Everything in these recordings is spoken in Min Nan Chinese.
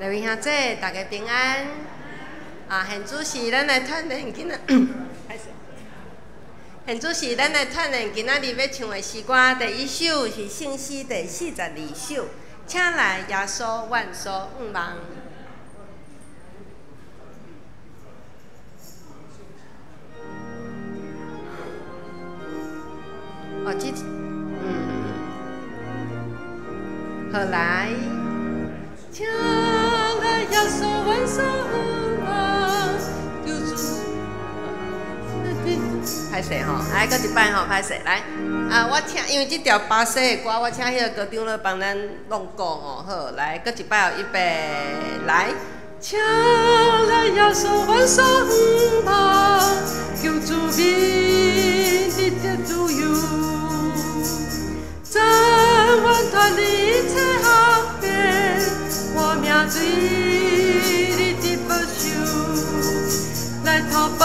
各位兄姊，大家平安。啊，现主是咱來鍛鍊今仔，歹勢。現主是咱來鍛鍊今仔日欲唱的詩歌，第一首是聖詩第42首，請來耶穌阮所向望。哦，這，好來，請來耶穌阮所向望，求主。歹勢吼，來閣一擺吼，歹勢來。啊，我請，因為這條巴西的歌，我請彼个高長老幫咱弄過吼，好，來閣一擺哦，預備，來。請來耶穌阮所向望，求主免得得自由，暫阮脫離一切壓迫，我命對你的保守，來投放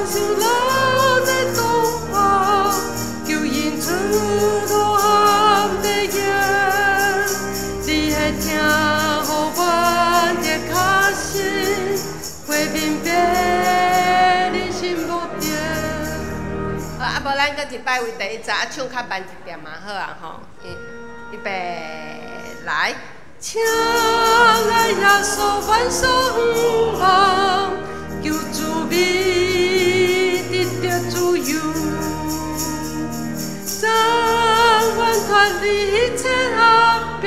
受老的同胞，求因出路暗的夜，你的疼予阮的確信，會明白人生無定。好，啊，無咱閣一擺為第一節，啊，唱較慢一點嘛，好啊吼。預備，來，請來耶穌阮所向望，求主免得得自由，暫阮脫離一切壓迫，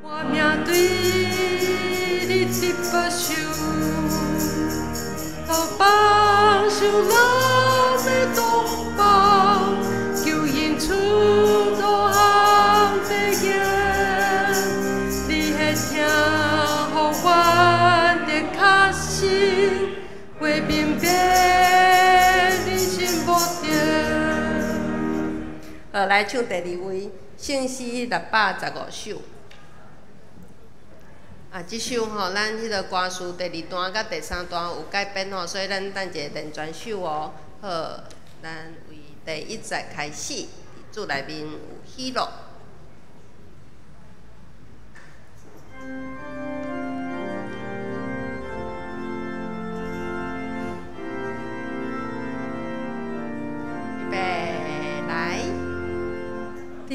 我命對你的保守，投放受老的同胞，求因出路暗的夜，你的疼予阮的確信，會明白人生無定。好，來唱第二位，聖詩615首。啊，這首吼，咱彼个歌詞第二段佮第三段有改變吼，所以咱等一下練全首哦。好，咱為第一節開始，主內面有喜樂。預備，來。佇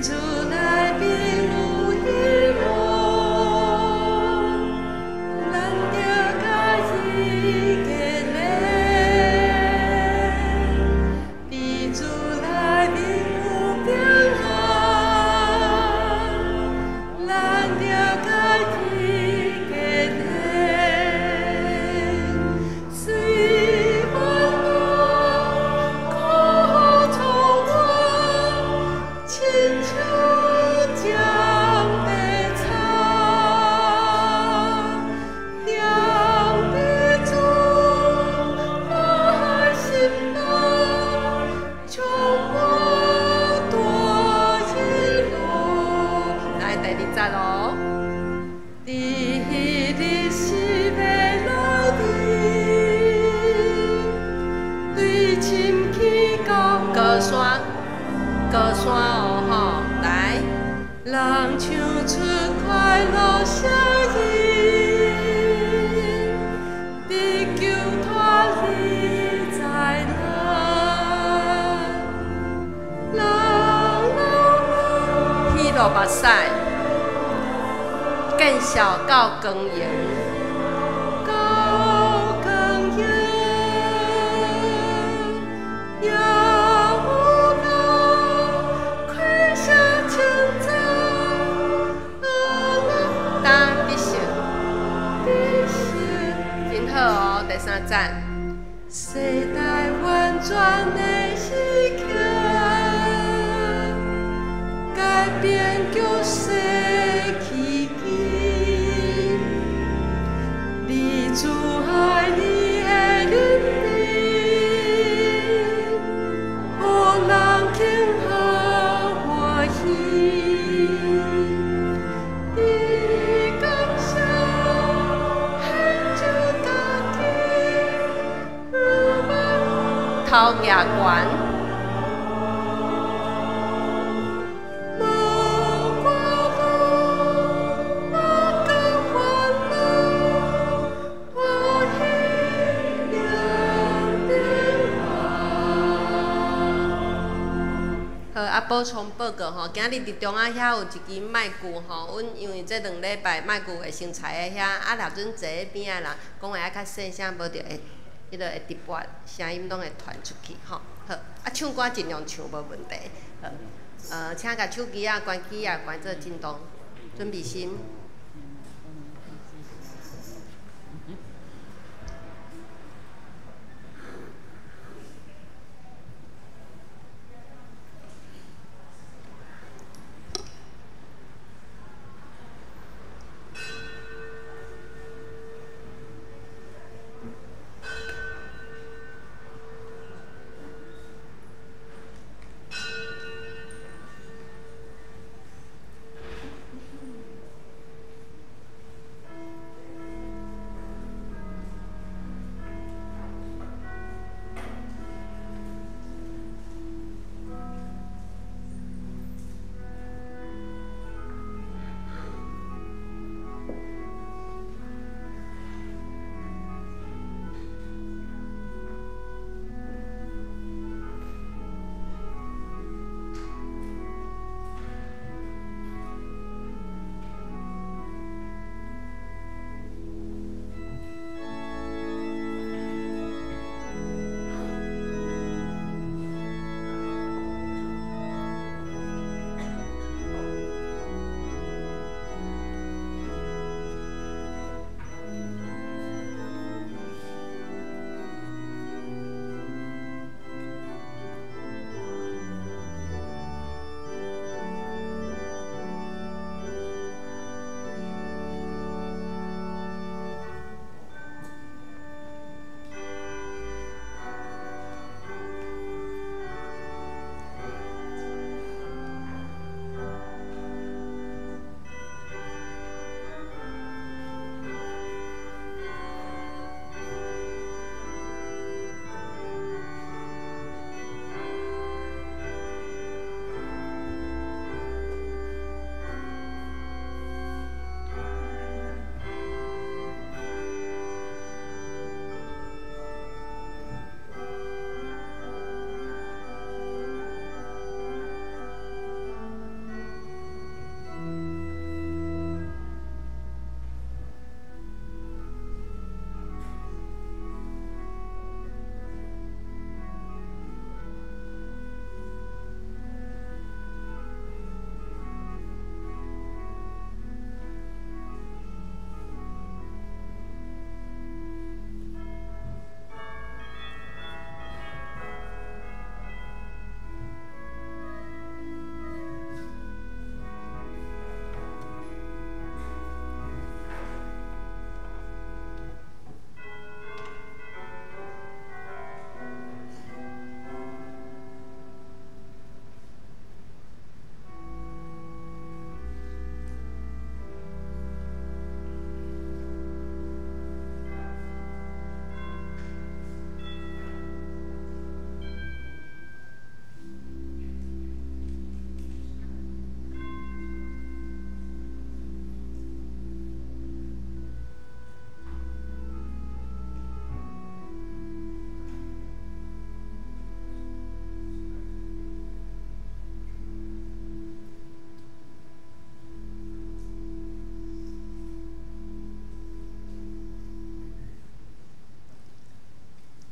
主內面有希望，咱著共伊結連。佇主內面有平安，囉。佇彼日時的內底，對深去到高山，高山哦吼，來，人唱出快樂聲音，得救脫離災難。人彼落目屎，見笑到光榮，到光榮，也有人開聲稱讚，打得勝，得勝，真好哦！第三節，世代婉轉的時刻，改變局勢契機，你主愛你的憐憫，予人慶賀歡喜。你感謝獻出家己，頭舉懸。無掛慮，無甲煩惱，歡喜兩平安。好，啊，補充報告吼，今日佇中仔遐有一支麥具吼，阮因為這2禮拜麥具會先踩佇遐，啊，若陣坐咧邊仔人講話愛較細聲，無就會彼落會直播，聲音攏會傳出去吼。好，啊，唱歌盡量唱無問題。好，請共手機仔關機仔關做震動，準備心。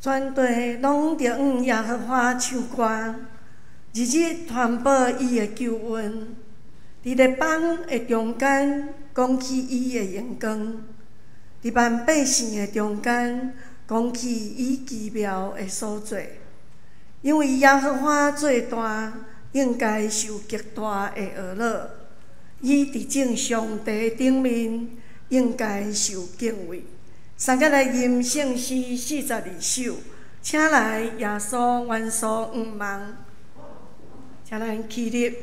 全地攏著向耶和華唱歌，日日傳報伊的救恩。佇列邦的中間講起伊的榮光，佇萬百姓的中間講起伊奇妙的所作。因為耶和華做大，應該受極大的呵咾。伊佇眾上帝頂面，應該受敬畏。三個來吟聖詩42首，請來耶穌元素仰望，請咱起立。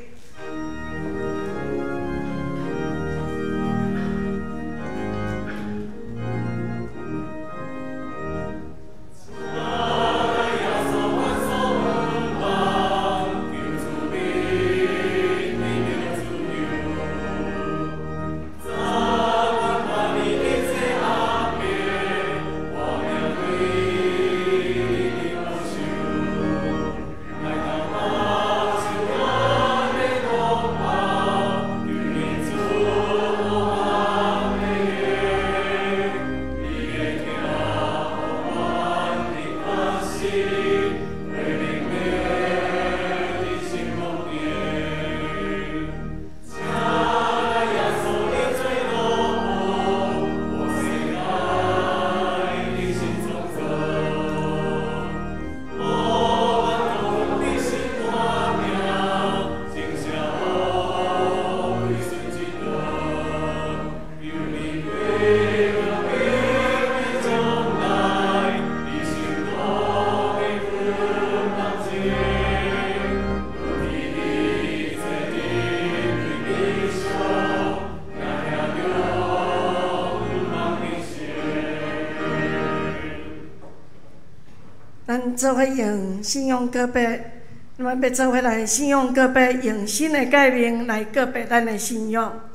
做伙用信仰告白，咱欲做伙來信仰告白，用新的誡命來告白咱的信仰。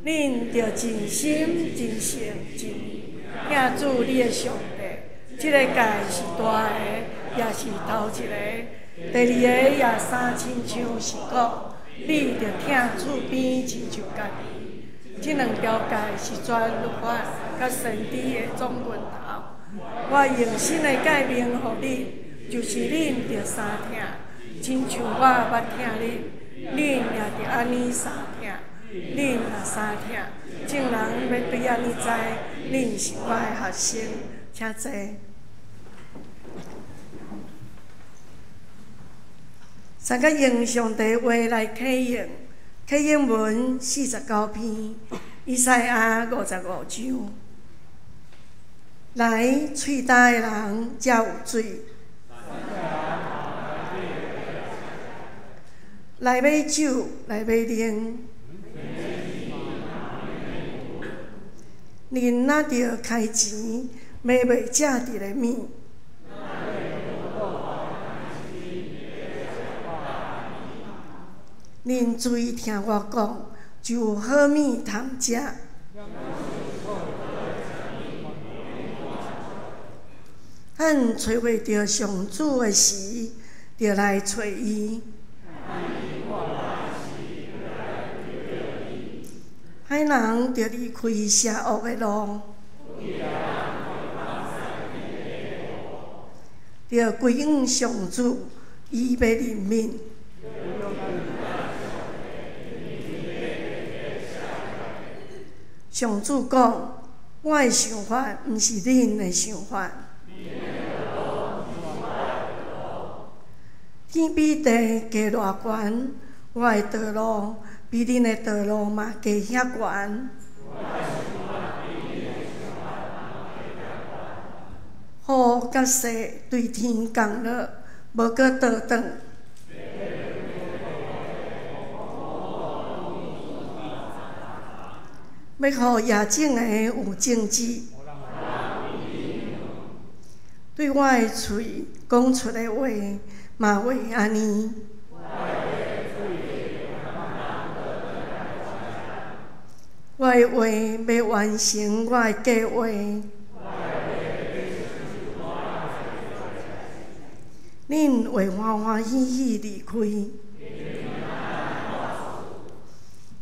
恁著盡心、盡性、盡意疼主你的上帝。這个誡是大的，也是頭一个。第二个也相親像是講，你著疼厝邊親像家己。這兩條誡是全律法佮先知的總源頭。我用新的誡命予恁，就是恁著相疼，親像我捌疼恁，恁也著按呢相疼。恁若相疼，眾人欲對按呢知，恁是我的學生。請坐。三個用上帝話來啟應，啟應文49篇，以賽亞55章。來，喙焦的人才有水；來買酒，來買奶。恁若著開錢買袂食著的物，恁注意聽我講，就有好物通食。咱揣袂著上主的時，就來揣伊。歹人著離開邪惡的路，著歸向上主，伊欲憐憫。上主講：我的想法毋是恁的想法。天比地低偌懸，我的道路比恁的道路嘛低遐懸。雨佮雪對天降落，無閣倒轉。欲予野種的有種子。對我的喙講出的話，嘛會按呢。我的話欲完成我的計畫。恁會歡歡喜喜離開。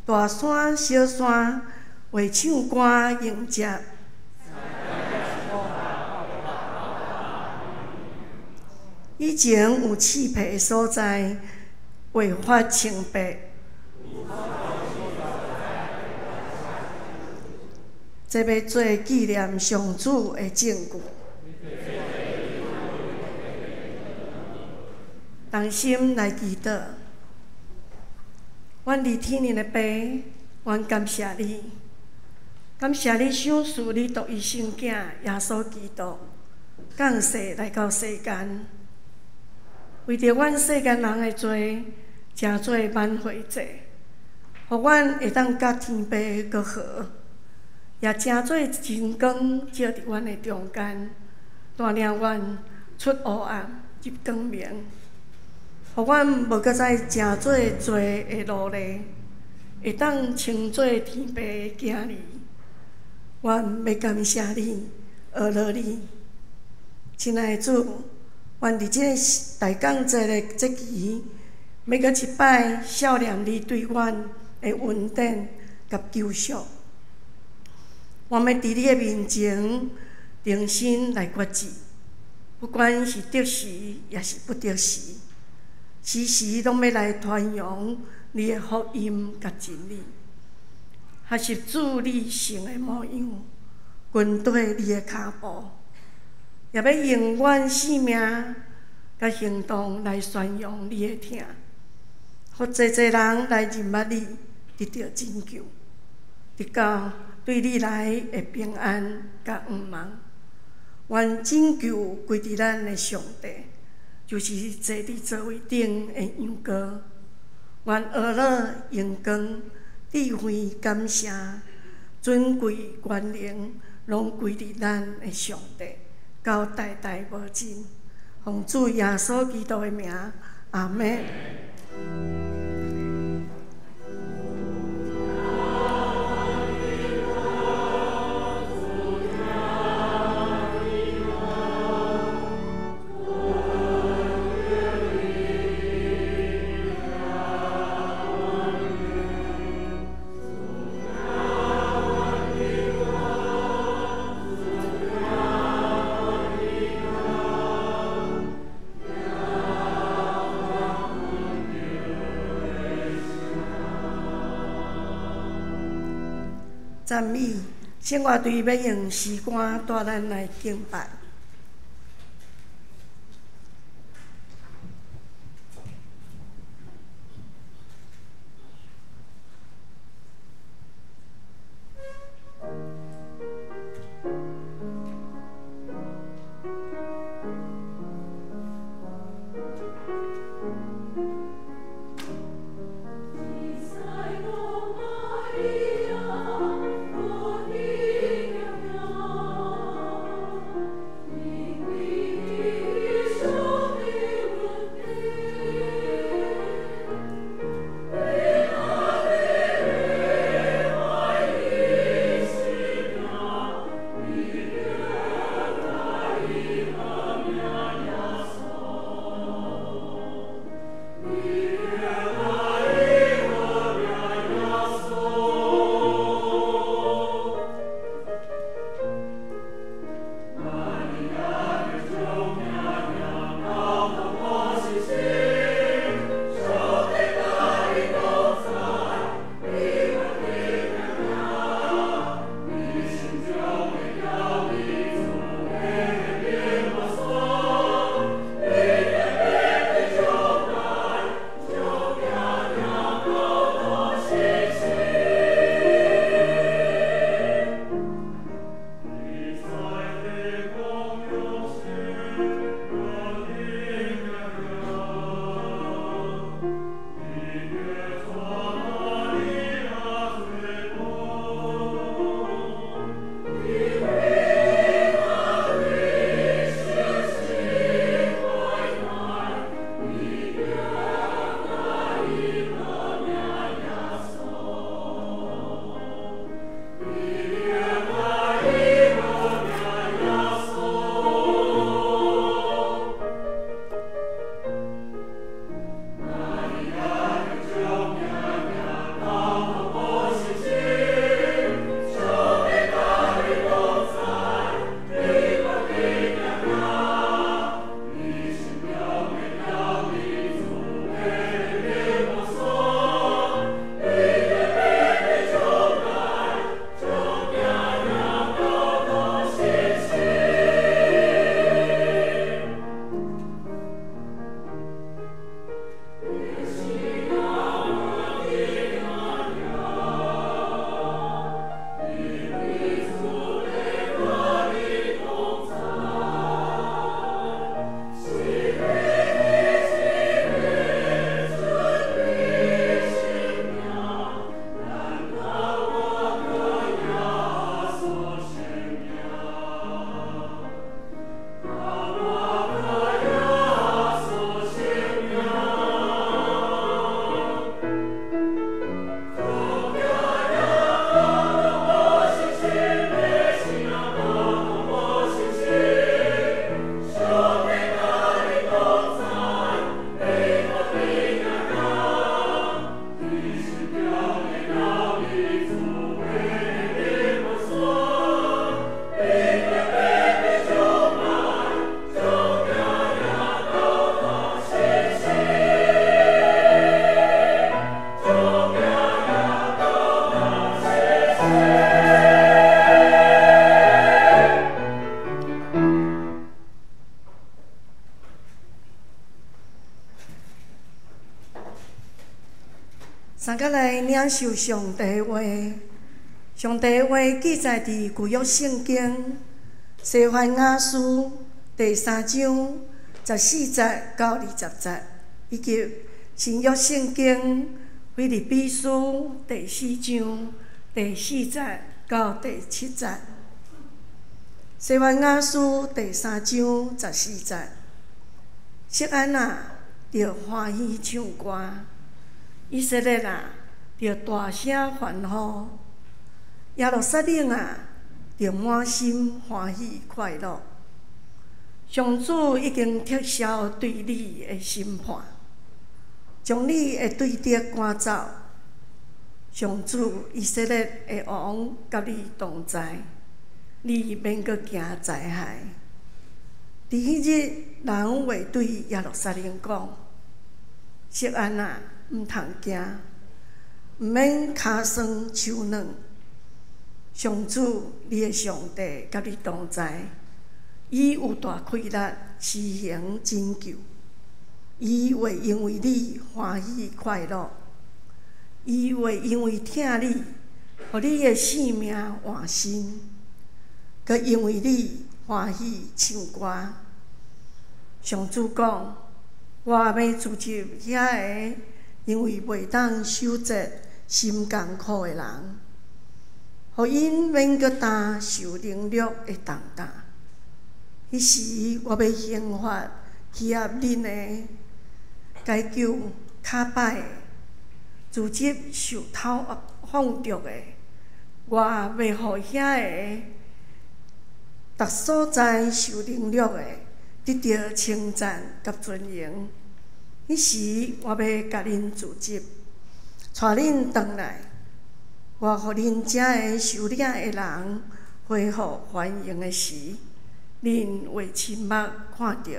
大山小山會唱歌迎接。以前有刺皮的所在，越发清白。這欲做紀念上主的證據。同心來祈禱，阮佇天頂的父，阮感謝你，感謝你賞賜你獨一聖子耶穌基督降世來到世間，為著阮世間人的罪，成做挽回祭，予阮會當佮天父閣和，也成做真光照佇阮的中間，帶領阮出黑暗入光明，予阮無閣再成做罪的奴隸，會當稱做天父的囝兒。阮欲感謝你，阿羅你，親愛的主，阮佇這个大感節的節期，欲閣一擺數念你對阮的恩典佮救贖。我欲佇你的面前重新來決志，不管是得時抑是不得時，時時攏欲來傳揚你的福音佮真理，學習主你聖的模樣，跟綴你的跤步，也欲用阮性命佮行動來宣揚你的疼，予濟濟人來認捌你，得著拯救，得到對你來的平安佮向望。願拯救歸佇咱的上帝，就是坐佇座位頂的羊羔。願阿樂榮光、智慧、感謝、尊貴、權能，攏歸佇咱的上帝，到代代無盡。奉主耶穌基督的名，阿們。讚美，聖樂隊欲用詩歌帶咱來敬拜。領受上帝話，上帝話記載佇舊約聖經西番雅書第三章十四節到二十節，以及新約聖經腓立比書第四章第四節到第七節。西番雅書第三章十四節，錫安啊，著歡喜唱歌；以色列啊，著大聲歡呼；耶路撒冷啊，著滿心歡喜快樂。上主已經撤銷對你的審判，將你的對敵趕走。上主以色列的王佮你同在，你免閣驚災害。佇彼日，人會對耶路撒冷講：錫安啊，毋通驚，毋免跤酸手軟。上主，你的上帝佮你同在，伊有大氣力施行拯救，伊會因為你歡喜快樂，伊會因為疼你，予你的性命換新，閣因為你歡喜唱歌。上主講：我欲聚集遐个因為袂當守節心艱苦的人，予𪜶免閣擔受凌辱的重擔。彼時，我欲刑罰欺壓恁的，解救跤擺的，聚集受偷放逐的。我欲予遐个逐所在受凌辱的，得著稱讚佮尊榮。彼時，我欲共恁聚集，帶恁轉來。我予恁遮个受領的人恢復繁榮的時，恁會親目看著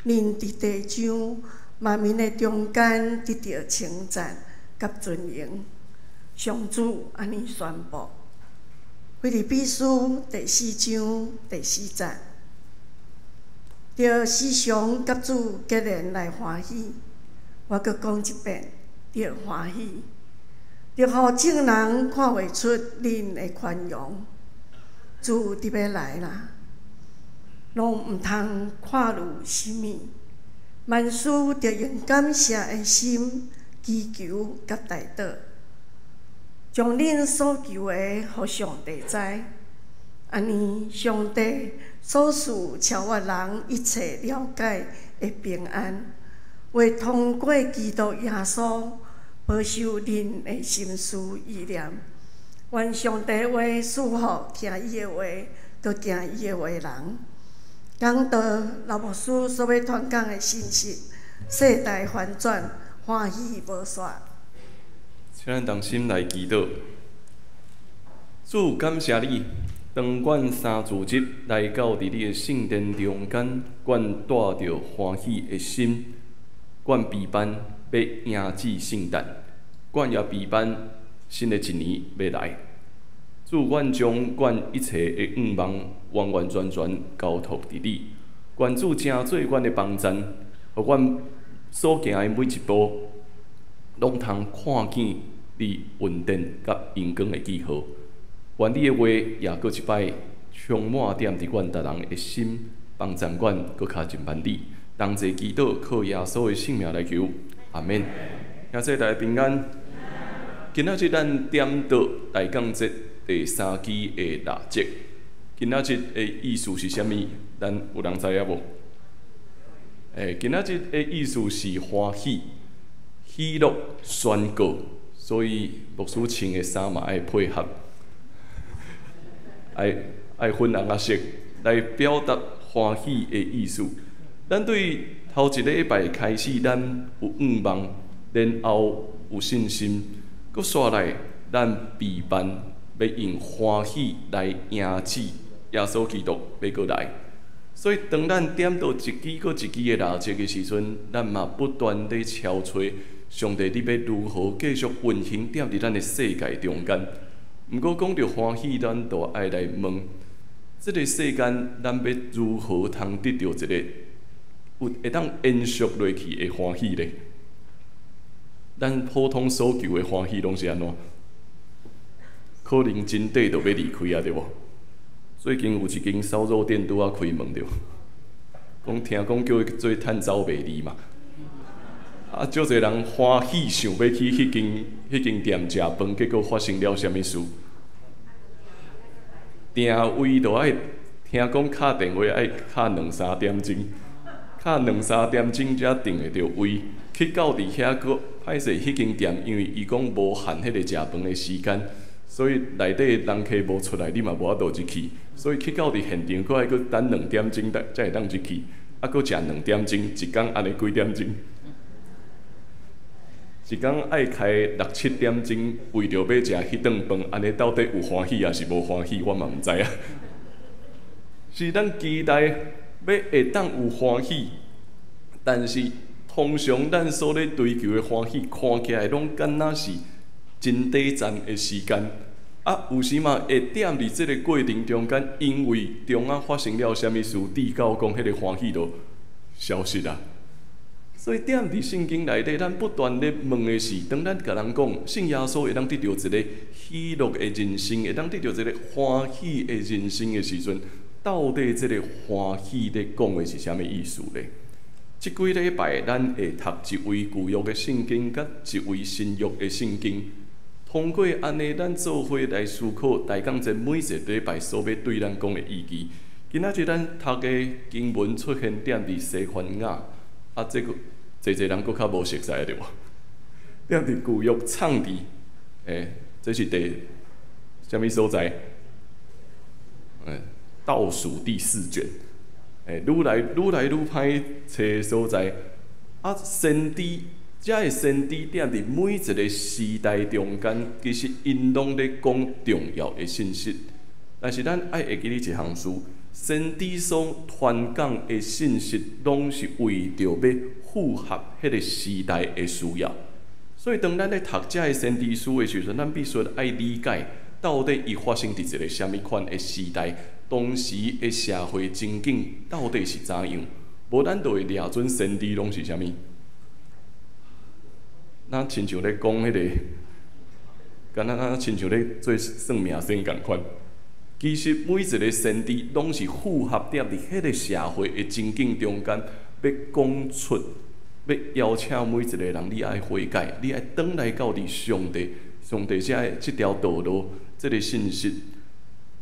恁佇地上萬民的中間得著稱讚佮尊榮。上主按呢宣布。腓立比書第四章第四節，著時常佮主結連來歡喜。我閣講一遍，著歡喜。著予眾人看袂出恁的寬容。主佇欲來啦，攏毋通看慮啥物，萬事著用感謝的心祈求佮代禱，將恁所求的予上帝知。按呢，上帝所賜超越人一切了解的平安，會通過基督耶穌保守恁的心思意念。願上帝話賜福聽伊的話，閣行伊的話的人。講道劉牧師所欲傳講的信息，世代翻轉，歡喜無煞。請咱同心來祈禱。主，感謝你，當阮三主日來到佇你的聖殿中間，阮帶著歡喜的心，阮備辦欲迎接聖誕，阮也備辦新的一年欲來。主，阮將阮一切的願望完完全全交託佇你。願主成做阮的幫贊，予阮所行的每一步，攏通看見你恩典佮榮光的記號。願你的話也閣一擺充滿踮佇阮逐人的心，幫贊阮閣較親近你。同齊祈禱，靠耶穌的聖名來求，阿們。兄弟大家平安。今仔日咱點到大降節第三支的蠟燭。今仔日的意思是啥物？咱有人知影無？今仔日的意思是歡喜、喜樂、宣告，所以牧師穿的衫嘛愛配合，愛愛粉紅仔色來表達歡喜的意思。咱對頭一禮拜開始，咱有願望，然後有信心，閣紲來咱備辦，欲用歡喜來迎接耶穌基督欲閣來。所以，當咱點著一支閣一支的蠟燭的時陣，咱嘛不斷咧敲揣上帝，你欲如何繼續運行踮佇咱的世界中間？毋過講著歡喜，咱就愛來問：這个世間，咱欲如何通得著一個有會當延續落去的歡喜呢？咱普通所求的歡喜攏是按怎？可能真短就欲離開啊，對無？最近有一間燒肉店拄仔開門對無？講聽講叫伊做趁走袂離嘛。啊，足濟人歡喜想欲去彼間店食飯，結果發生了啥物事？訂位都愛聽講敲電話愛敲兩三點鐘，敲兩三點鐘才訂會著位。去到佇遐閣歹勢，彼間店因為伊講無限彼個食飯的時間，所以內底人客無出來，你嘛無法度入去。所以去到佇現場，閣愛閣等兩點鐘，才會當入去。啊，閣食兩點鐘，一工按呢幾點鐘？一工愛開六七點鐘，為著欲食彼頓飯，按呢到底有歡喜抑是無歡喜，我嘛毋知影。是咱期待欲會當有歡喜，但是通常咱所咧追求的歡喜，看起來攏敢若是真短暫的時間。啊，有時嘛會踮佇這个過程中間，因為中間發生了啥物事，致到講彼个歡喜就消失啊。所以踮佇聖經內底，咱不斷咧問的是，當咱共人講信耶穌會當得著一个喜樂的人生，會當得著一个歡喜的人生的時陣，到底這个歡喜咧講的是啥物意思咧？這幾禮拜，咱會讀一位舊約的聖經，佮一位新約的聖經。通過按呢，咱做伙來思考大講這每一个禮拜所欲對咱講的意義。今仔日咱讀的經文出現踮佇西番雅，啊，這个濟濟人閣較無熟似對無？踮佇舊約創佇，這是佇啥物所在？倒數第四卷。愈來愈來愈歹揣所在。啊，先知，遮个先知踮佇每一个時代中間，其實𪜶攏咧講重要的信息。但是咱愛會記得一項事，先知所傳講的信息，攏是為著欲符合彼个時代的需要。所以當咱咧讀遮个先知書的時陣，咱必須愛理解到底伊發生佇一个啥物款的時代，當時的社會情景到底是怎樣？無咱就會掠準先知攏是啥物。咱親像咧講彼个，敢若咱親像咧做算命仙仝款。其實每一个先知攏是符合踮佇彼個社會的情景中間，欲講出，欲邀請每一个人，你愛悔改，你愛轉來到佇上帝，上帝遮的這條道路，這个信息。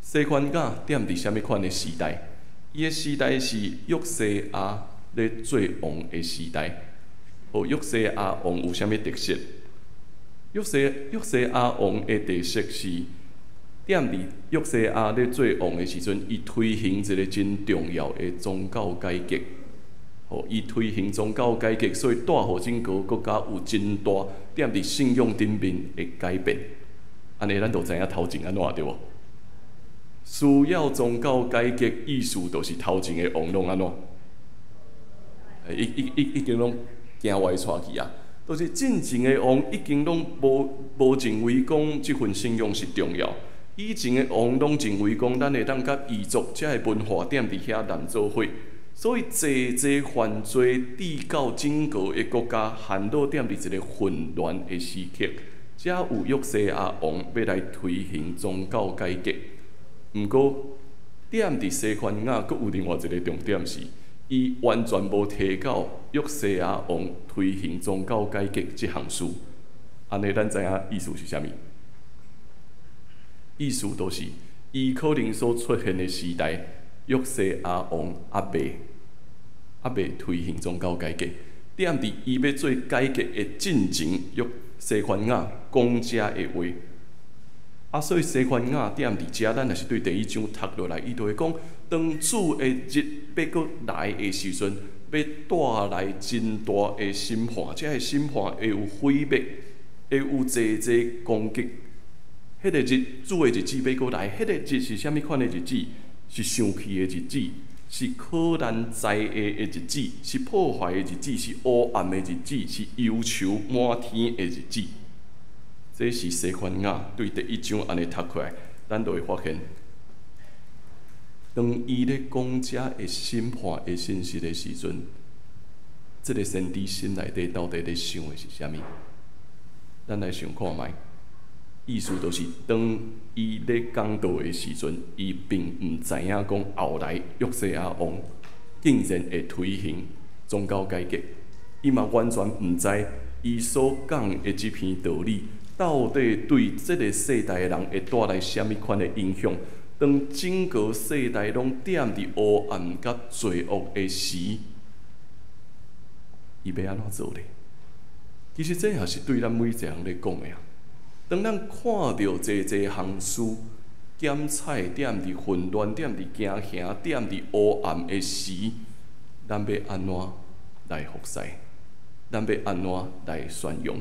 西番雅踮佇啥物款的時代？伊的時代是約西亞咧做王的時代。哦，約西亞王有啥物特色？約西亞王的特色是，踮佇約西亞咧做王的時陣，伊推行一个真重要的宗教改革。哦，伊推行宗教改革，所以帶予整个國家有真大踮佇信仰頂面的改變。按呢，咱就知影頭前按怎對無？需要宗教改革，意思就是頭前的王攏按怎？已經攏行歪跩去啊！就是進前的王已經攏無認為講這份信仰是重要。以前的王攏認為講，咱會當佮異族遮个文化踮佇遐連做伙，所以濟濟犯罪，致到整个的國家陷落踮佇一个混亂的時刻，才有約西亞王欲來推行宗教改革。毋過，踮佇西番雅，閣有另外一个重點是，伊完全無提到約西亞王推行宗教改革這項事。按呢，咱知影意思是啥物？意思就是，伊可能所出現的時代，約西亞王猶未推行宗教改革。踮佇伊欲做改革的進前，約西番雅講遮的話。啊，所以西番雅踮佇遮，咱若是對第一章讀落來，伊就會講，當主的日欲閣來的時陣，欲帶來真大的審判，這个審判會有毀滅，會有濟濟攻擊。彼个日，主的日子欲閣來，彼个日是啥物款的日子？是生氣的日子，是苦難災禍的日子，是破壞的日子，是烏暗的日子，是憂愁滿天的日子。這是西番雅對第一章按呢讀起來，咱就會發現，當伊咧講遮个審判的信息的時陣，這个先知心內底到底咧想的是啥物？咱來想看覓。意思就是當伊咧講道的時陣，伊並毋知影講後來約西亞王竟然會推行宗教改革，伊嘛完全毋知伊所講的這篇道理到底對這个世代的人會帶來啥物款的影響。當整個世代攏踮佇黑暗佮罪惡的時，伊欲按怎做咧？其實這也是對咱每一個人咧講的啊。當咱看著濟濟項事檢采踮佇混亂、踮佇驚嚇、踮佇黑暗的時，咱欲按怎來服侍？咱欲按怎來宣揚？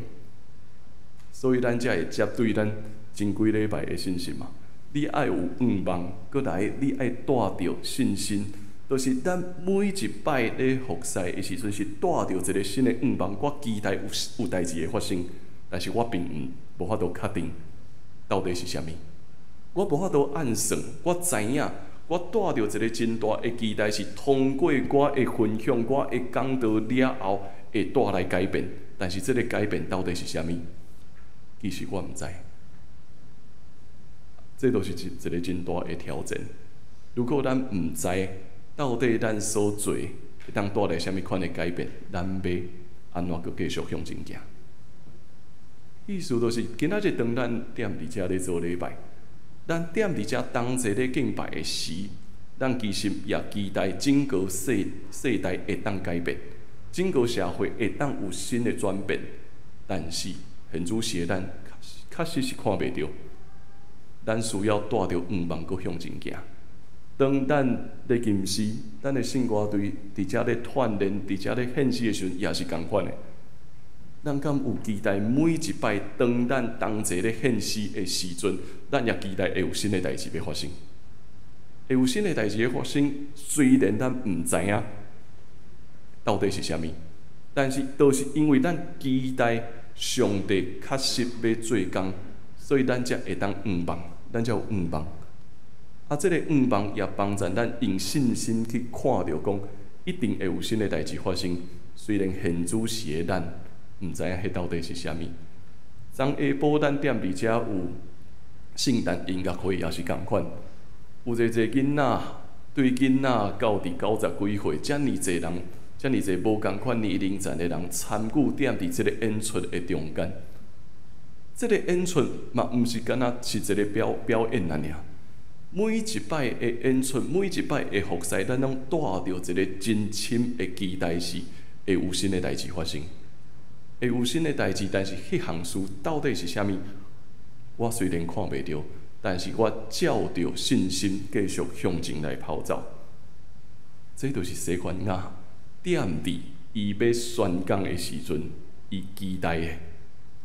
所以咱才會接對咱前幾禮拜的信息嘛。你愛有向望，閣來你愛帶著信心，就是咱每一擺咧服侍的時陣，是帶著一个新的向望。我期待有有代誌會發生，但是我並毋無法度確定到底是啥物。我無法度按算，我知影，我帶著一个真大的期待，是通過我的分享、我的講道了後，會帶來改變。但是這个改變到底是啥物？其實我毋知。這都是一一个真大的挑戰。如果咱毋知到底咱所做會當帶來啥物款的改變，咱欲按怎閣繼續向前行？意思就是，今仔日當咱踮佇遮咧做禮拜，咱踮佇遮同齊咧敬拜的時，咱其實也期待整個世世代會當改變，整個社會會當有新的轉變。但是現主時的咱確實是看袂著。咱需要帶著向望閣向前行。當咱咧吟詩，咱的聖歌隊佇遮咧鍛鍊，佇遮咧獻詩的時陣，也是仝款的。咱敢有期待每一擺當咱同齊咧獻詩的時陣，咱也期待會有新的代誌欲發生。會有新的代誌欲發生，雖然咱毋知影到底是啥物，但是都是因為咱期待上帝確實欲做工，所以咱才會當向望，咱才有向望。啊，這个向望也幫助咱用信心去看著講，一定會有新的代誌發生。雖然現主時的咱毋知影彼到底是啥物。昨下晡咱踮佇遮有聖誕音樂會也是仝款，有濟濟囡仔，對囡仔到佇九十幾歲，遮爾濟人，遮爾濟無仝款年齡層的人參與踮佇這个演出的中間。這个演出嘛，毋是干焦是一个表表演按呢爾。每一擺的演出，每一擺的服侍，咱攏帶著一个真深的期待，是會有新的代誌發生，會有新的代誌。但是彼項事到底是啥物？我雖然看袂著，但是我照著信心繼續向前來跑走。這就是西番雅踮佇伊欲宣講的時陣，伊期待的。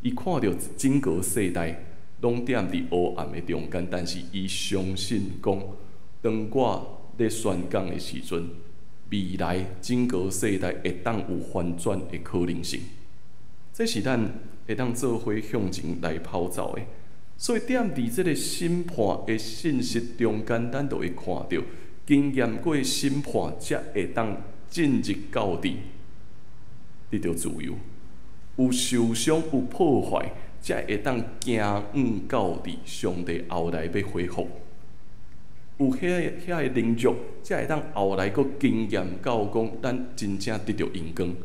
伊看著整個世代攏踮佇黑暗的中間，但是伊相信講，當我咧宣講的時陣，未來整個世代會當有翻轉的可能性。這是咱會當做伙向前來跑走的。所以踮佇這个審判的信息中間，咱就會看著經驗過審判，才會當進入到佇得著自由。有受傷、有破壞，才會當行向到佇上帝後來欲恢復。有遐个遐个凌辱，才會當後來閣經驗到講，咱真正得著榮光。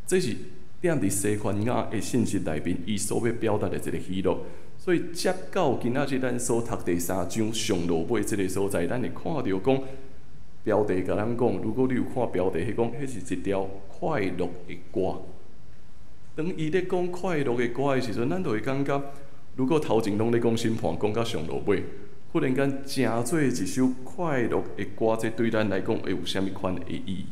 這是踮佇西番雅的信息內面，伊所欲表達的一个喜樂。所以接到今仔日咱所讀第三章上落尾這个所在，咱會看著講標題共咱講，如果你有看標題，彼講彼是一條快樂的歌。當伊咧講快樂的歌的時陣，咱就會感覺，如果頭前攏咧講審判，講到上落尾，忽然間成做一首快樂的歌，這對咱來講會有啥物款的意義？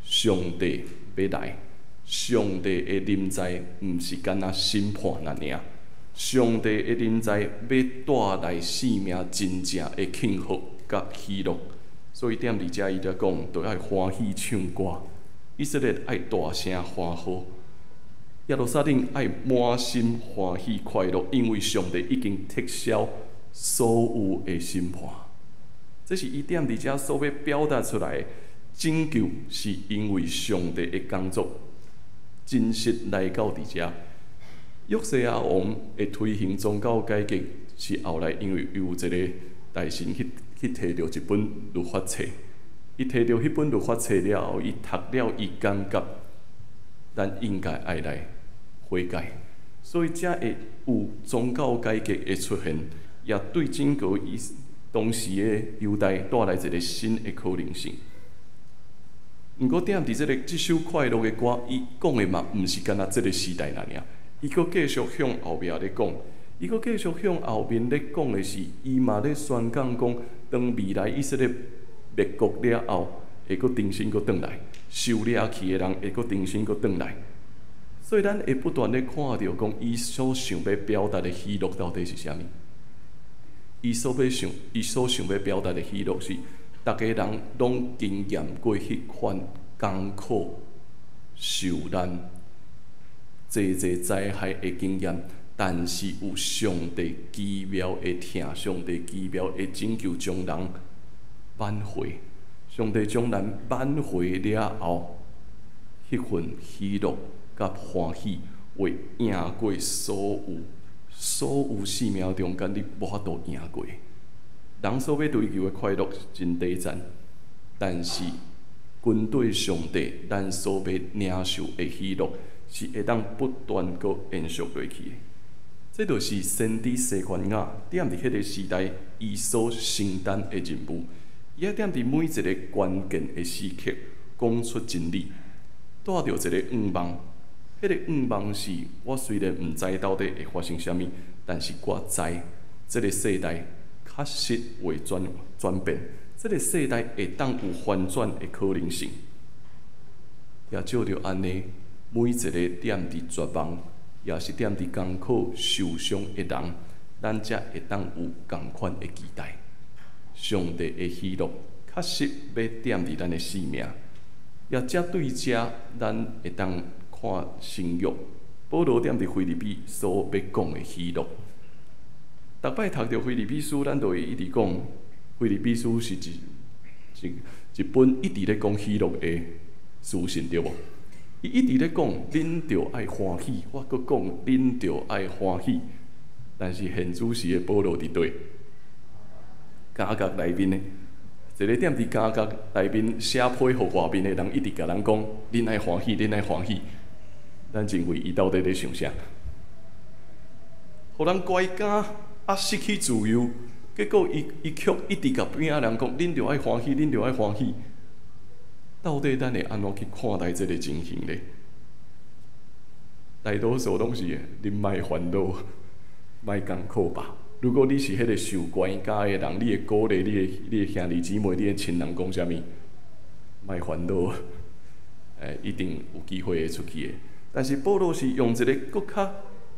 上帝欲來，上帝的臨在，毋是干焦審判按呢爾。上帝的臨在欲帶來生命真正的慶賀佮喜樂，所以踮佇遮伊才講，著愛歡喜唱歌，以色列愛大聲歡呼，耶路撒冷愛滿心歡喜快樂，因為上帝已經撤銷所有的審判。這是伊踮佇遮所欲表達出來的拯救，是因為上帝的工作真實來到佇遮。約西亞王會推行宗教改革，是後來因為有一個大臣去提著一本律法冊，伊提著彼本律法冊了後，伊讀了，伊感覺咱應該愛來悔改，所以才會有宗教改革的出現，也對整個伊當時的猶大帶來一個新的可能性。毋過，踮佇這首快樂的歌，伊講的嘛，毋是干焦這個時代爾爾，伊閣繼續向後壁咧講，伊閣繼續向後面咧講的是，伊嘛咧宣講講，當未來以色列滅國了後，會閣重新閣轉來，受掠去的人會閣重新閣轉來。所以，咱會不斷咧看著講，伊所想欲表達的喜樂到底是啥物？伊所想欲表達的喜樂是，逐家人攏經驗過彼款艱苦、受難、濟濟災害的經驗，但是有上帝奇妙的疼，上帝奇妙的拯救，將人挽回。上帝將人挽回了後，彼份喜樂佮歡喜，會贏過所有生命中間你無法度贏過。人所欲追求的快樂真短暫，但是跟綴上帝，咱所欲領受的喜樂是會當不斷閣延續落去的。這就是先知西番雅踮佇彼個時代，伊所承擔的任務。伊愛踮佇每一個關鍵的時刻講出真理，帶著一個願望。彼個願望是我雖然毋知到底會發生啥物，但是我知這個世代確實會轉變，這個世代會當有翻轉的可能性。也藉著按呢，每一個踮佇絕望，也是踮佇艱苦受傷的人，咱才會當有仝款的期待。上帝的喜樂確實欲踮佇咱的生命，也才對這咱會當看新約。保羅踮佇腓立比所欲講的喜樂。逐擺讀著腓立比書，咱就會一直講，腓立比書是一本一直咧講喜樂的書信，對無？伊一直咧講，恁著愛歡喜，我閣講，恁著愛歡喜。但是現主時的保羅佇佗？監獄內面的，一個踮佇監獄內面寫批予外面的人，一直共人講，恁愛歡喜，恁愛歡喜。咱認為伊到底咧想啥？予人關監啊，失去自由，結果伊卻一直共邊仔人講，恁著愛歡喜，恁著愛歡喜。到底咱會按怎去看待這個情形呢？大多數攏是恁莫煩惱，莫艱苦吧。如果你是彼個受關監的人，你會鼓勵你的兄弟姊妹、你的親人講啥物？莫煩惱，一定有機會會出去的。但是保羅是用一個閣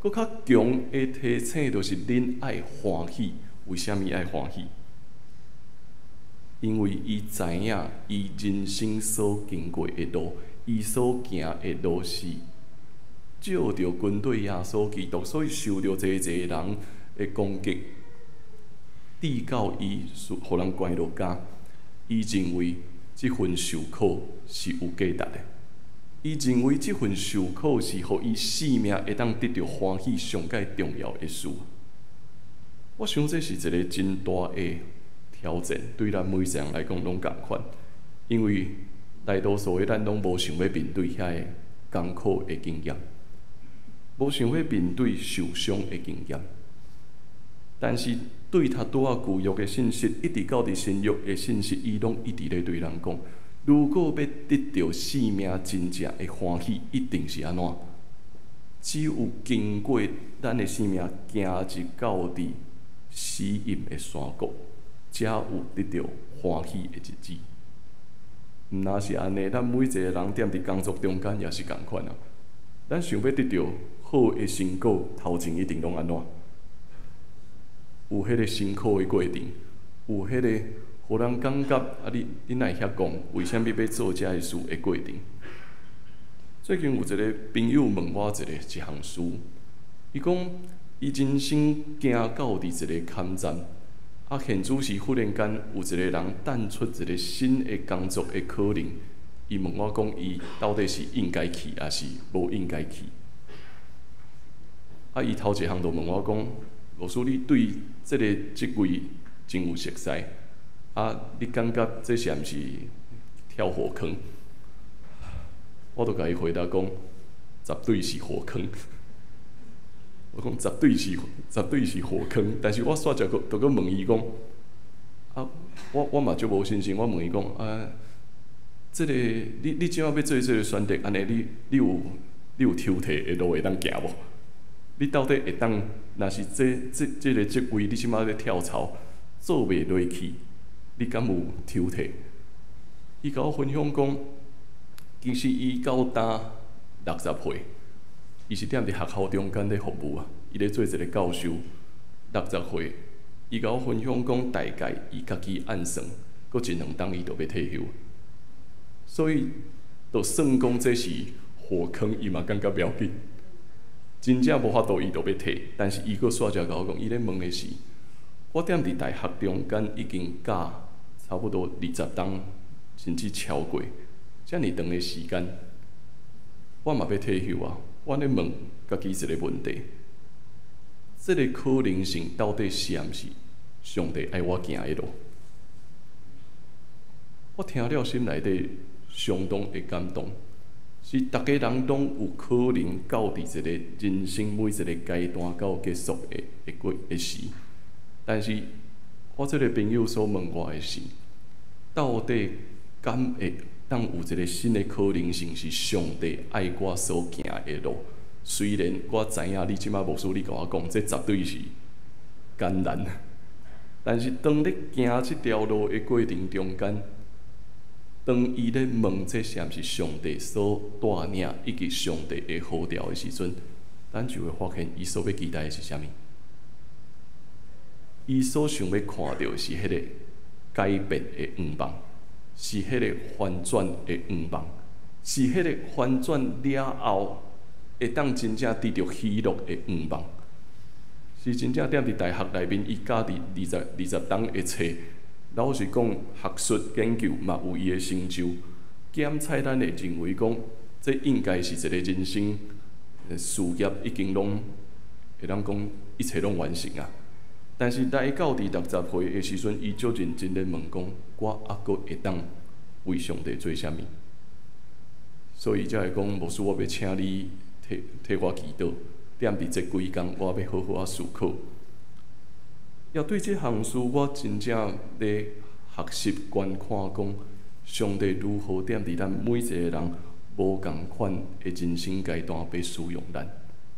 較強的提醒，就是恁愛歡喜。為啥物愛歡喜？因為伊知影，伊人生所經過的路，伊所行的路是照著跟綴耶穌基督，所以受著濟濟人的攻擊，直到伊予人關落監，伊認為這份受苦是有價值的。伊認為這份受苦是予伊生命會當得著歡喜上蓋重要的事。我想這是一個真大的挑戰，對咱每一個人來講攏仝款，因為大多數的咱攏無想欲面對遐个艱苦的經驗，無想欲面對受傷的經驗。但是對頭拄仔舊約的信息，一直到佇新約的信息，伊攏一直咧對人講：如果欲得著生命真正的歡喜，一定是按怎？只有經過咱的生命行入到佇死蔭的山谷，才有得著歡喜的日子。毋若是按呢，咱每一個人踮佇工作中間也是仝款啊。咱想欲得著好的成果，頭前一定攏按怎？有彼個辛苦的過程，有彼個予人感覺啊，你哪會遐講？為啥物欲做遮的事的過程？最近有一個朋友問我一項事，伊講伊人生行到佇一個坎站，啊，現主時忽然間有一個人彈出一個新的工作的可能，伊問我講，伊到底是應該去，抑是無應該去？啊，伊頭一項就問我講：牧師，你對這个職位真有熟似，啊，你感覺這是毋是跳火坑？我就共伊回答講：絕對是火坑。我講絕對是火坑，但是我煞就閣就閣問伊講：啊，我嘛足無信心，我問伊講：啊，這个你這馬欲做這个選擇，按呢你有抽屜的路會當行無？你到底會當，若是這個職位，你這馬咧跳槽做袂落去，你敢有抽屜？伊共我分享講，其實伊到今60歲，伊是踮佇學校中間咧服務啊，伊咧做一個教授，六十歲，伊共我分享講，大概伊家己按算，閣一兩冬伊就欲退休，所以就算講這是火坑，伊嘛感覺無要緊。真正無法度，伊就欲退，但是伊閣煞才共我講，伊咧問的是，我踮佇大學中間已經教差不多20冬，甚至超過遮爾長的時間，我嘛欲退休啊！我咧問家己一個問題：這个可能性到底是毋是上帝愛我行的路？我聽了心內底相當的感動。是逐家人攏有可能到佇一個人生每一個階段到結束的過的時，但是我這個朋友所問我的是，到底敢會當有一個新的可能性，是上帝愛我所行的路？雖然我知影你這馬牧師，你共我講，這絕對是艱難，但是當你行這條路的過程中間，當伊咧問這是毋是上帝所帶領以及上帝的呼召的時陣，咱就會發現伊所欲期待的是啥物？伊所想欲看著的是彼个改變的願望，是彼个翻轉的願望，是彼个翻轉了後會當真正得著喜樂的願望，是真正踮佇大學內面，伊教佇20冬的冊。老實講，學術研究嘛有伊的成就。檢採咱會認為講，這應該是一個人生事業已經攏會當講一切攏完成啊。但是來到佇60歲的時陣，伊足認真咧問講：我猶閣會當為上帝做啥物？所以才會講，牧師，我欲請你替我祈禱。踮佇這幾工，我欲好好仔思考。也對這項事，我真正咧學習觀看，講上帝如何踮佇咱每一個人無仝款的人生階段，欲使用咱。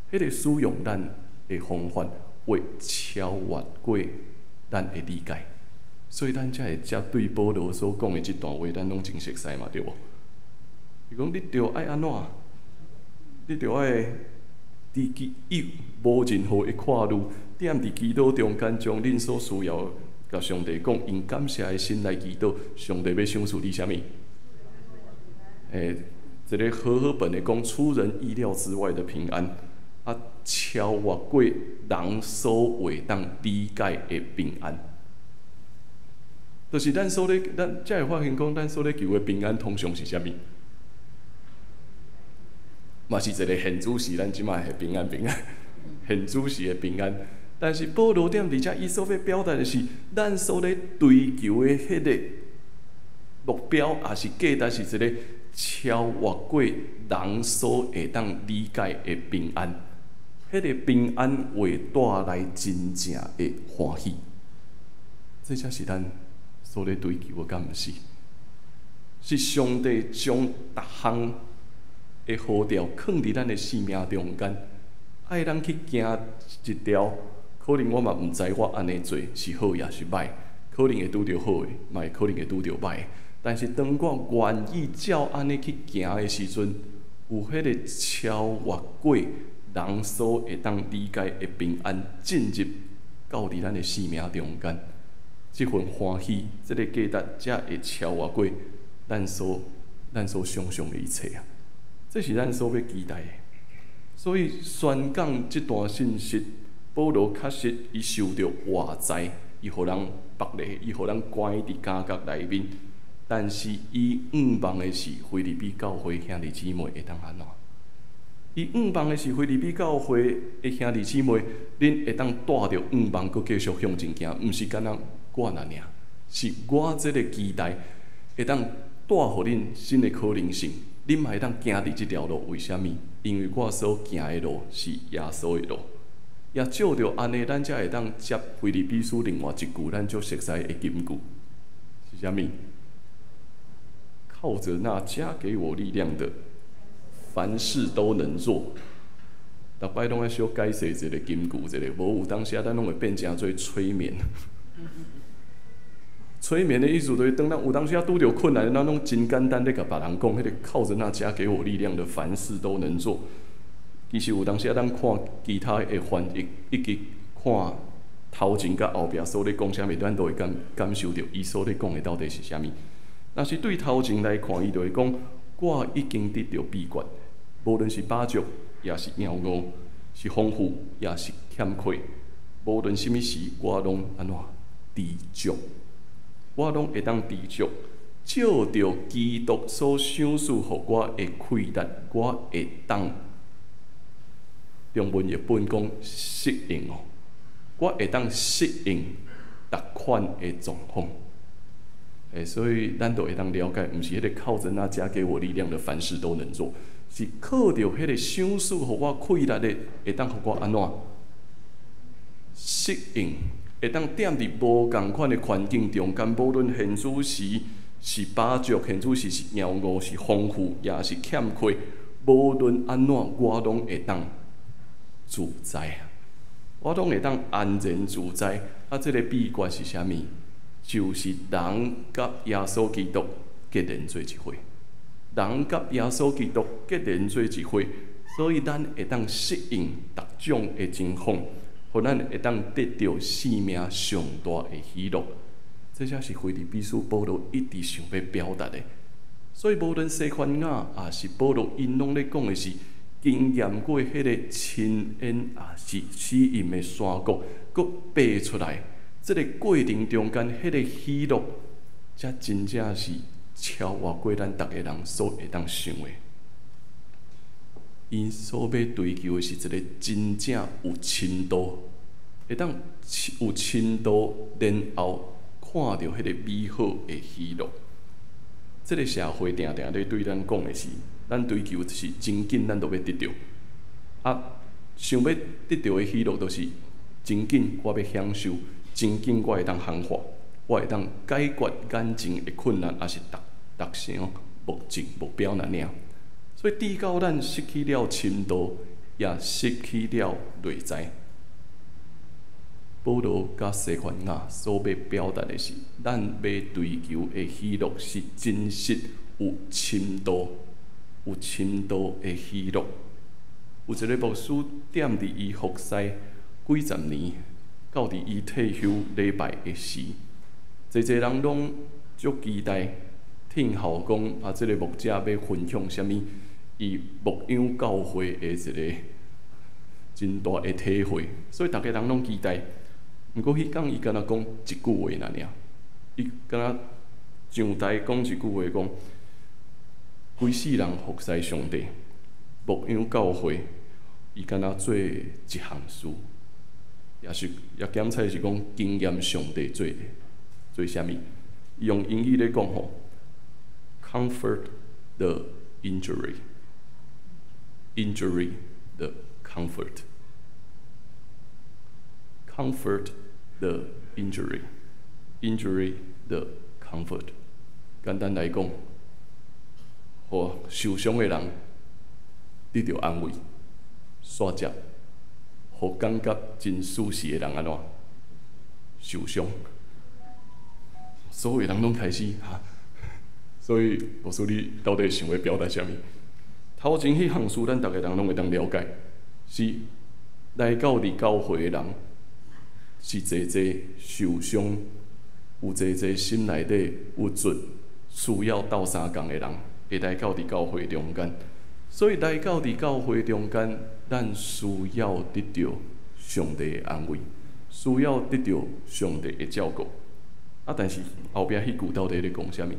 彼个使用咱的方法，會超越過咱的理解。所以咱才會才對保羅所講的這段話，咱攏真熟似嘛，對無？伊講你著愛按怎？你著愛佇基伊無任何的掛慮。踮佇祈禱中間，將恁所需要共上帝講，用感謝的心來祈禱，上帝欲賞賜你啥物？一个和合本的講，出人意料之外的平安，啊，超越過人所會當理解的平安。就是咱所咧，咱才會發現講，咱所咧求的平安，通常是啥物？嘛是一个現主時，咱這馬的平安平安，現主時的平安。但是保羅踮佇遮，伊所欲表達的是，咱所咧追求的彼个目標，抑是價值，是一個超越過人所會當理解的平安。彼个平安會帶來真正的歡喜。這才是咱所咧追求的，敢毋是？是上帝將逐項的呼召囥佇咱的生命中間，愛咱去行一條。可能我嘛毋知我按呢做是好抑是歹，可能會拄著好的，嘛會可能會拄著歹的。但是當我願意照按呢去行的時陣，有彼个超越過人所會當理解的平安進入到佇咱的生命中間，這份歡喜，這个價值才會超越過咱所想象的一切啊！這是咱所欲期待的。所以宣講這段信息，保羅確實伊受著外在，伊予人縛咧，伊予人關佇監獄內面。但是伊向望的是腓立比教會兄弟姊妹會當按怎？伊向望的是腓立比教會的兄弟姊妹，恁會當帶著向望，閣繼續向前行，毋是干焦我爾爾，是我這个期待會當帶予恁新的可能性，恁嘛會當行佇這條路。為啥物？因為我所行的路是耶穌的路。也藉著按呢，咱才會當接腓立比書另外一句咱足熟悉的金句，是啥物？靠著那加給我力量的，凡事都能做。逐擺攏愛小解釋一个金句，一下，無有當時啊，咱攏會變成做催眠。催眠的意思就是，當咱有當時啊拄著困難，咱攏真簡單咧共別人講，彼个靠著那加給我力量的，凡事都能做。其實有當時啊，咱看其他的翻譯，以及看頭前佮後壁所咧講啥物，咱都會感受著伊所咧講的到底是啥物。若是對頭前來看，伊就會講：我已經得著秘訣，無論是飽足，抑是枵餓，是豐富，抑是欠缺，無論啥物時，我攏按怎知足，我攏會當知足。藉著基督所賞賜予我的氣力，我會當。中文譯本講適應哦，我會當適應逐款的狀況。所以咱就會當了解，毋是彼个靠著那加給我力量的，凡事都能做，是靠著彼个賞賜予我氣力的，會當予我按怎適應，會當踮佇無仝款的環境中間，無論現此時是飽足，現此時是枵餓，是豐富，抑是欠缺，無論按怎，我攏會當自在，我攏會當安然自在。啊，這个秘訣是啥物？就是人佮耶穌基督結連做一伙，人佮耶穌基督結連做一伙，所以咱會當適應逐種的情況，予咱會當得著生命上大的喜樂。這才是腓立比書保羅一直想欲表達的。所以無論西番雅，抑是保羅，𪜶攏咧講的是經驗過彼个親眼，抑是死蔭的山谷，閣爬出來。這个過程中間，彼个喜樂，才真正是超越過咱逐个人所會當想的。𪜶所欲追求的是一个真正有深度，會當有深度，然後看著彼个美好的喜樂。這个社會定定咧對咱講的是，咱追求是真緊，咱就欲得著。啊，想欲得著的喜樂，就是真緊，我欲享受。真緊，我會當喊話，我會當解決眼前的困難，抑是達達成目的目標爾爾。所以，直到咱失去了深度，也失去了內在。保羅佮西番雅所欲表達的是，咱欲追求的喜樂是真實有深度、有深度的喜樂。有一个牧師踮佇伊服侍幾十年，到佇伊退休禮拜的時，濟濟人攏足期待聽候講啊，這个牧者欲分享啥物？伊牧養教會的一个真大的體會，所以逐家人攏期待。毋過彼工伊干焦講一句話爾爾，伊干焦上台講一句話，講規世人服侍上帝，牧養教會，伊干焦做一項事。也是也檢採是講經驗上帝做做啥物？用英語咧講吼，comfort the injury，injury the comfort，comfort the injury，injury the comfort。簡單來講，予受傷的人得著安慰，煞接，予感覺真舒適的人按怎受傷？所有人攏開始哈，所以牧師你到底想欲表達啥物？頭前彼項事，咱逐个人攏會當了解，是來到佇教會的人是濟濟受傷，有濟濟心內底鬱卒，需要鬥相共的人，會來到佇教會中間。所以來到佇教會中間，咱需要得著上帝的安慰，需要得著上帝的照顧。啊！但是後壁彼句到底咧講啥物？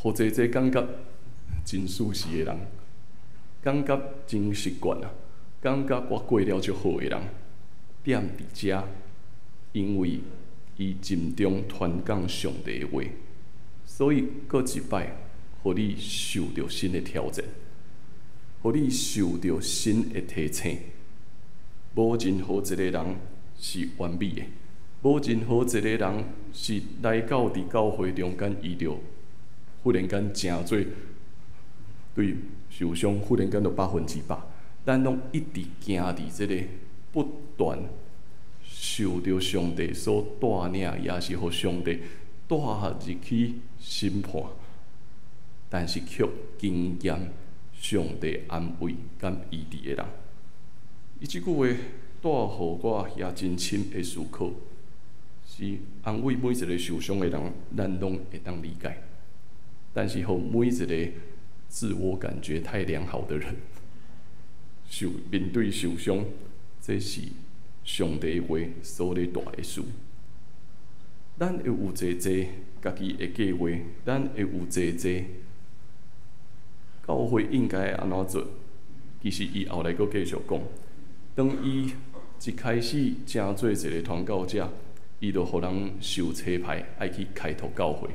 予濟濟感覺真舒適的人感覺真習慣啊，感覺我過了足好的人，踮佇遮，因為伊盡忠傳講上帝的話，所以閣一擺，予你受著新的挑戰，予你受著新的提醒。無任何一個人是完美的，無任何一個人是來到佇教會中間，伊就忽然間成做對受傷，忽然間就100%。咱攏一直行佇這個不斷受著上帝所帶領，也是予上帝帶入去審判，但是卻經驗上帝安慰佮醫治的人。伊這句話帶予我也真深的思考，是安慰每一個受傷的人，咱攏會當理解。但是，予每一個自我感覺太良好的人，受面對受傷，這是上帝話所咧帶的事。咱會有濟濟家己的計劃，咱會有濟濟教會應該按怎做？其實伊後來閣繼續講，當伊一開始成做一個傳教者，伊就予人受差派，愛去開拓教會。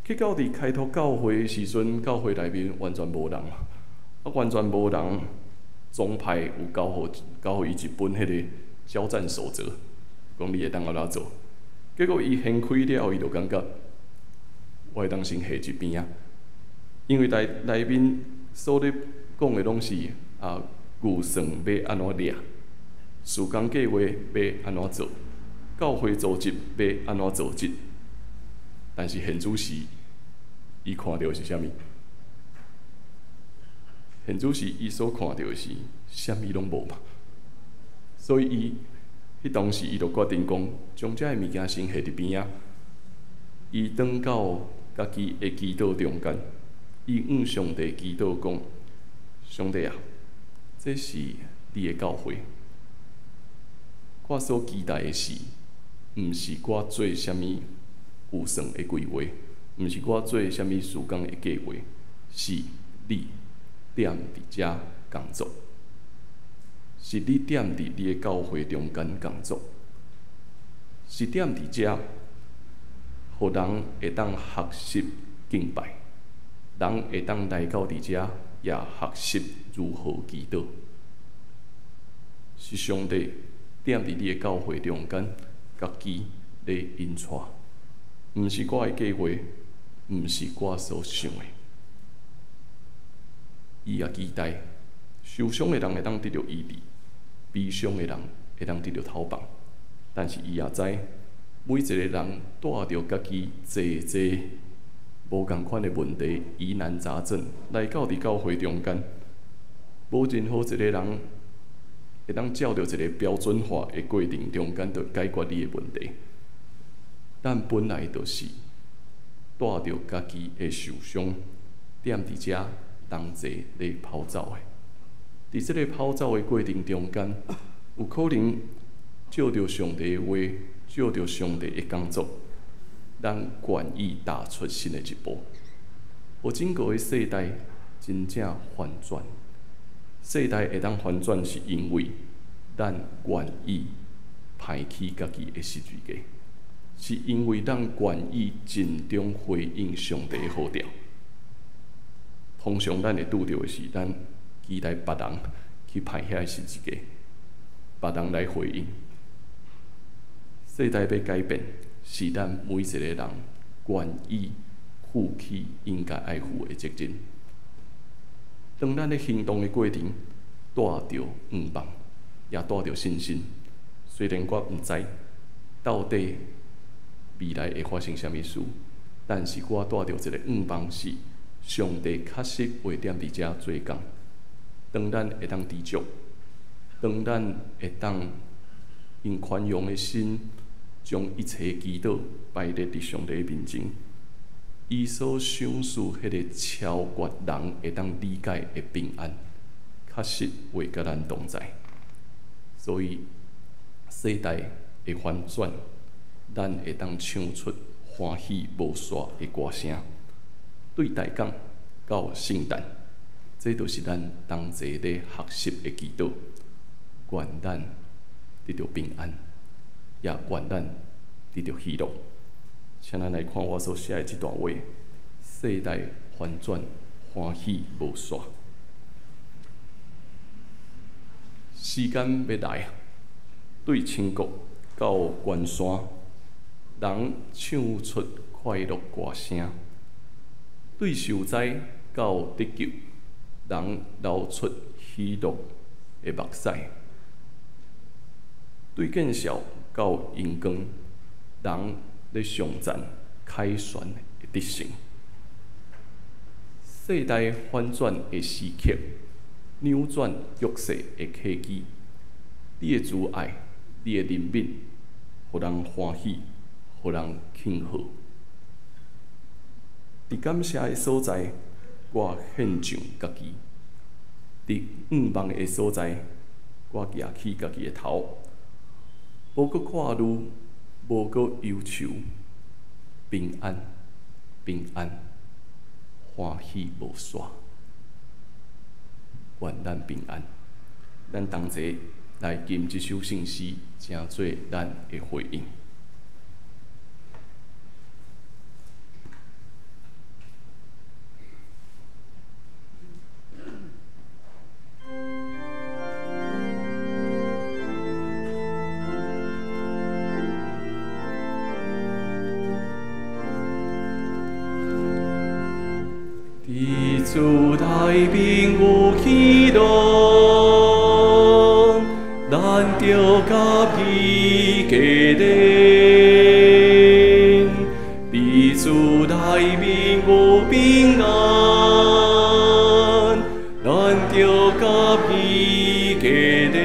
去到佇開拓教會的時陣，教會內面完全無人，啊，完全無人。總派有交予伊一本彼個交戰守則，講你會當按怎做。結果伊掀開了後，伊就感覺我會當先下一邊仔，因為內面所咧講的攏是啊預算欲按怎掠，事工計劃欲按怎做，教會組織欲按怎組織。但是現主時，伊看著是啥物？現主時，伊所看著的是啥物攏無嘛。所以伊彼當時，伊就決定講，將這个物件先下佇邊仔。伊轉到家己的祈禱中間，伊向上帝祈禱講：上帝啊，這是你的教會。我所期待的是，毋是我做啥物預算的規劃，毋是我做啥物事工的計劃，是你踮佇遮工作，是你踮佇你的教會中間工作，是踮佇遮，予人會當學習敬拜，人會當來到佇遮也學習如何祈禱，是上帝踮佇你的教會中間，家己咧引帶，毋是我的計劃，毋是我所想的。伊也期待受傷的人會當得著醫治，悲傷的人會當得著透放。但是伊也知，每一個人帶著家己濟濟無仝款的問題、疑難雜症來到佇教會中間，無任何一個人會當照著一個標準化的過程中間，就解決你的問題。咱本來就是帶著家己的受傷，踮佇遮同齊咧跑走的。佇這个跑走的過程中間，有可能照著上帝的話，照著上帝的工作，咱願意踏出新的一步，予整個的世代真正翻轉。世代會當翻轉，是因為咱願意拋棄家己的十字架，是因為咱願意盡忠回應上帝的呼召。通常咱會拄著的是，咱期待別人去拋遐十字架，別人來回應。世代欲改變，是咱每一個人願意負起應該愛負的責任。當咱咧行動的過程，帶著向望，也帶著信心。雖然我毋知到底未來會發生啥物事，但是我帶著一個向望，是上帝確實會踮佇遮做工。當咱會當知足，當咱會當用寬容的心，將一切祈禱擺列佇上帝面前，伊所賞賜彼个超越人會當理解的平安，確實會佮咱同在。所以，世代會翻轉，咱會當唱出歡喜無煞的歌聲。對大港到聖誕，這就是咱同齊咧學習的祈禱。願咱得著平安，也願咱得著喜樂。請咱來看我所寫的這段話：世代翻轉，歡喜無煞。時間欲來，對深谷到懸山，人唱出快樂歌聲；對受災到得救，人流出喜樂的目屎；對見笑到榮光，人咧頌讚凱旋的得勝。世代反轉的時刻，扭轉局勢的契機，你的慈愛，你的憐憫，予人歡喜，予人慶賀。佇感謝的所在，我獻上家己；佇向望的所在，我舉起家己的頭。無閣看慮，無閣憂愁，平安，平安，歡喜無煞。願咱平安，咱同齊來吟這首聖詩，成做咱的回應。佇主內面有喜樂，咱著佮伊結連。佇主內面有平安，咱著佮伊結連。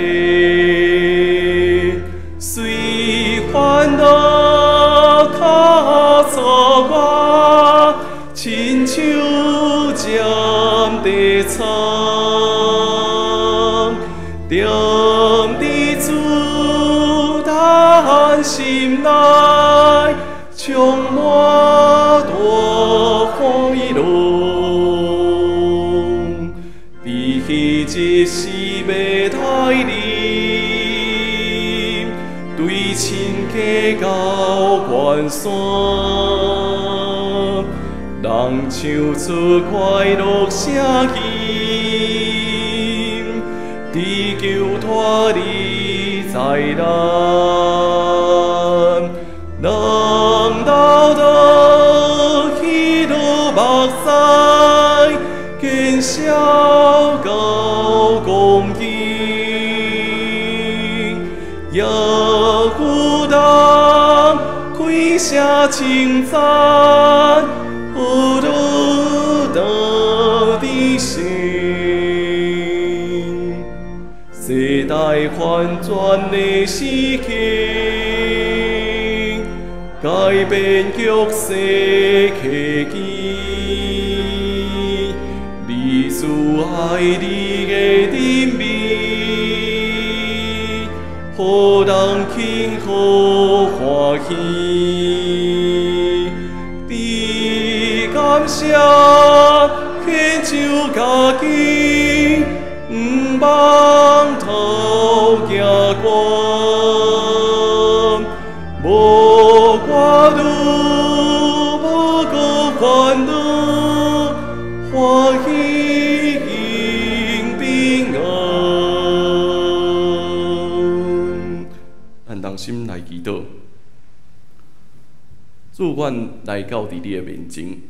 雖煩惱較阻我，親像占地藏，踮佇主咱心內，充滿大歡樂。佇彼一時欲來臨，對親家到懸山。人唱出快樂聲音，祈求脫離災難。人流著喜樂目屎，見笑到光景，也有人開聲稱讚。世代翻轉的時刻，改變局勢契機，你慈愛你的憐憫，予人慶賀歡喜，佇感謝獻上家己。向望頭行懸，無掛慮，無閣煩惱，歡喜迎平安。咱同心來祈禱，主，阮來到佇你的面前，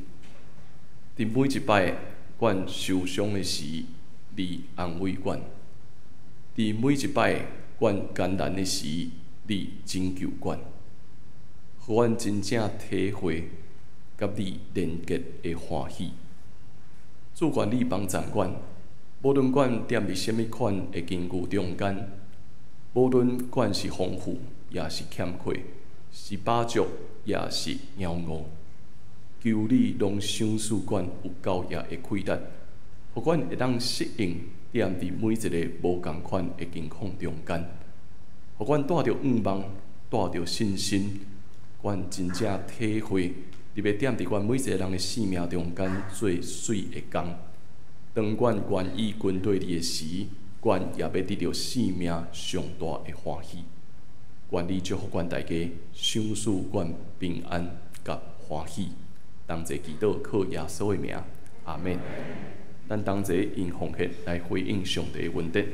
佇每一擺阮受傷的時，你安慰阮；佇每一擺阮艱難的時，你拯救阮，予阮真正體會佮你連結的歡喜。主，願你幫助阮，無論阮踮佇啥物款的境遇中間，無論阮是豐富，也是欠缺，是飽足，也是枵餓，求你攏賞賜阮有夠額的氣力，予阮會當適應踮佇每一个無仝款的境況中間，予阮帶著向望，帶著信心，阮真正體會，你欲踮佇阮每一个人的生命中間做媠的工，當阮願意跟綴你的時，阮也欲得著生命上大的歡喜。願你祝福阮大家，賞賜阮平安佮歡喜。同齊祈禱，靠耶穌的名，阿們。咱同齊用奉獻來回應上帝的恩典。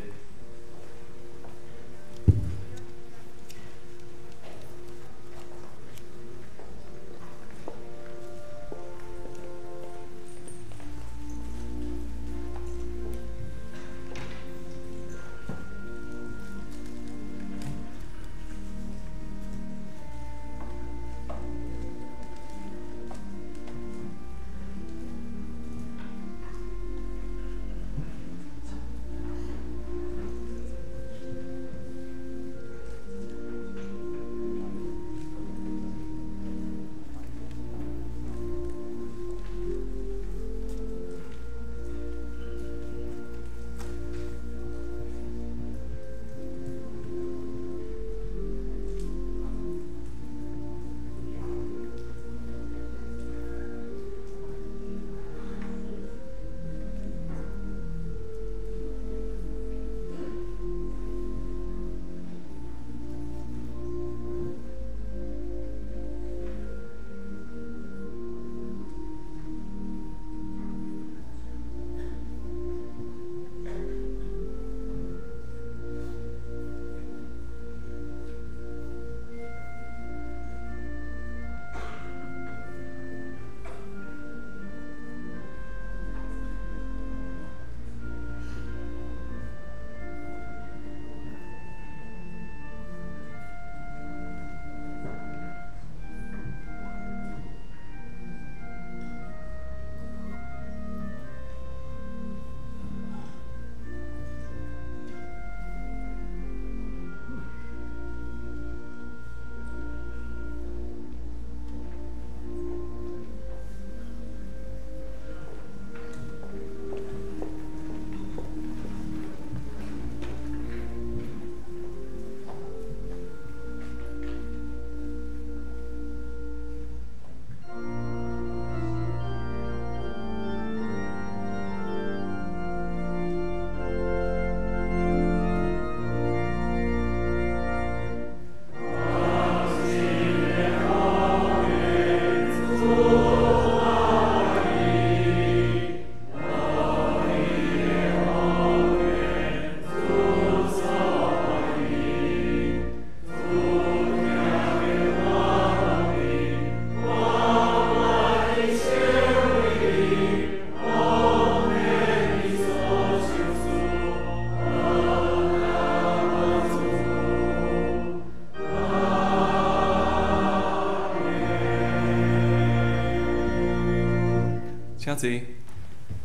請坐。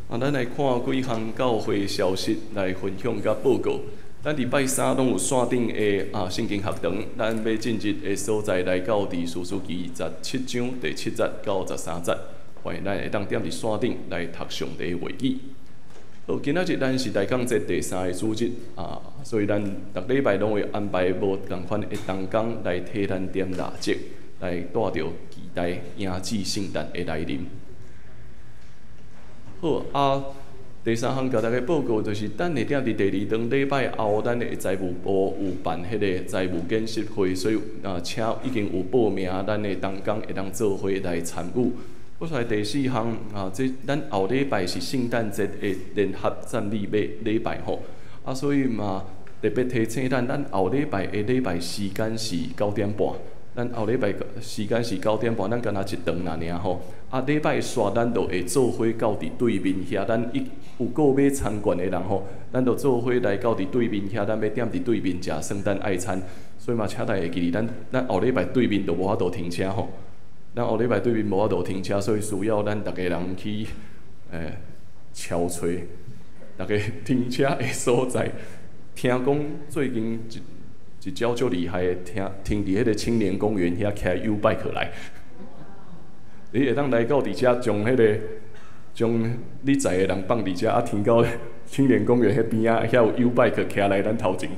啊，咱來看幾項教會消息來分享佮報告。咱佇拜三攏有線頂的聖經學堂，咱欲進入的所在來到佇士師記17章第7節到13節，歡迎咱會當踮佇線頂來讀上帝的話語。好，今仔日咱是大講節第三个主日啊，所以咱逐禮拜攏會安排無仝款的同工來替咱點蠟燭，來帶著期待迎接聖誕的來臨。好啊，第三項共大家報告就是，等下佇第二頓禮拜後，咱的財務部有辦彼个財務研習會，所以啊，請已經有報名咱的同工會當做伙來參與。閣來第四項啊，這咱後禮拜是聖誕節的聯合讚美禮拜吼，啊，所以嘛特別提醒咱，咱後禮拜的禮拜時間是9點半。咱後禮拜時間是9點半，咱敢若一堂爾吼。啊，禮拜煞咱就會做伙到佇對面遐，咱一有購買餐券的人吼，咱就做伙來到佇對面遐，咱欲踮佇對面食聖誕愛餐。所以嘛，請大家會記得，咱後禮拜對面就無法度停車吼。咱後禮拜對面無法度停車，所以需要咱逐家人去敲揣逐家停車的所在。聽講最近一招足厲害的，停佇彼个青年公園遐騎 YouBike 來，你會當來到佇遮，將彼个將你載的人放佇遮，啊，停到青年公園彼邊仔，遐有 YouBike 騎來咱頭前。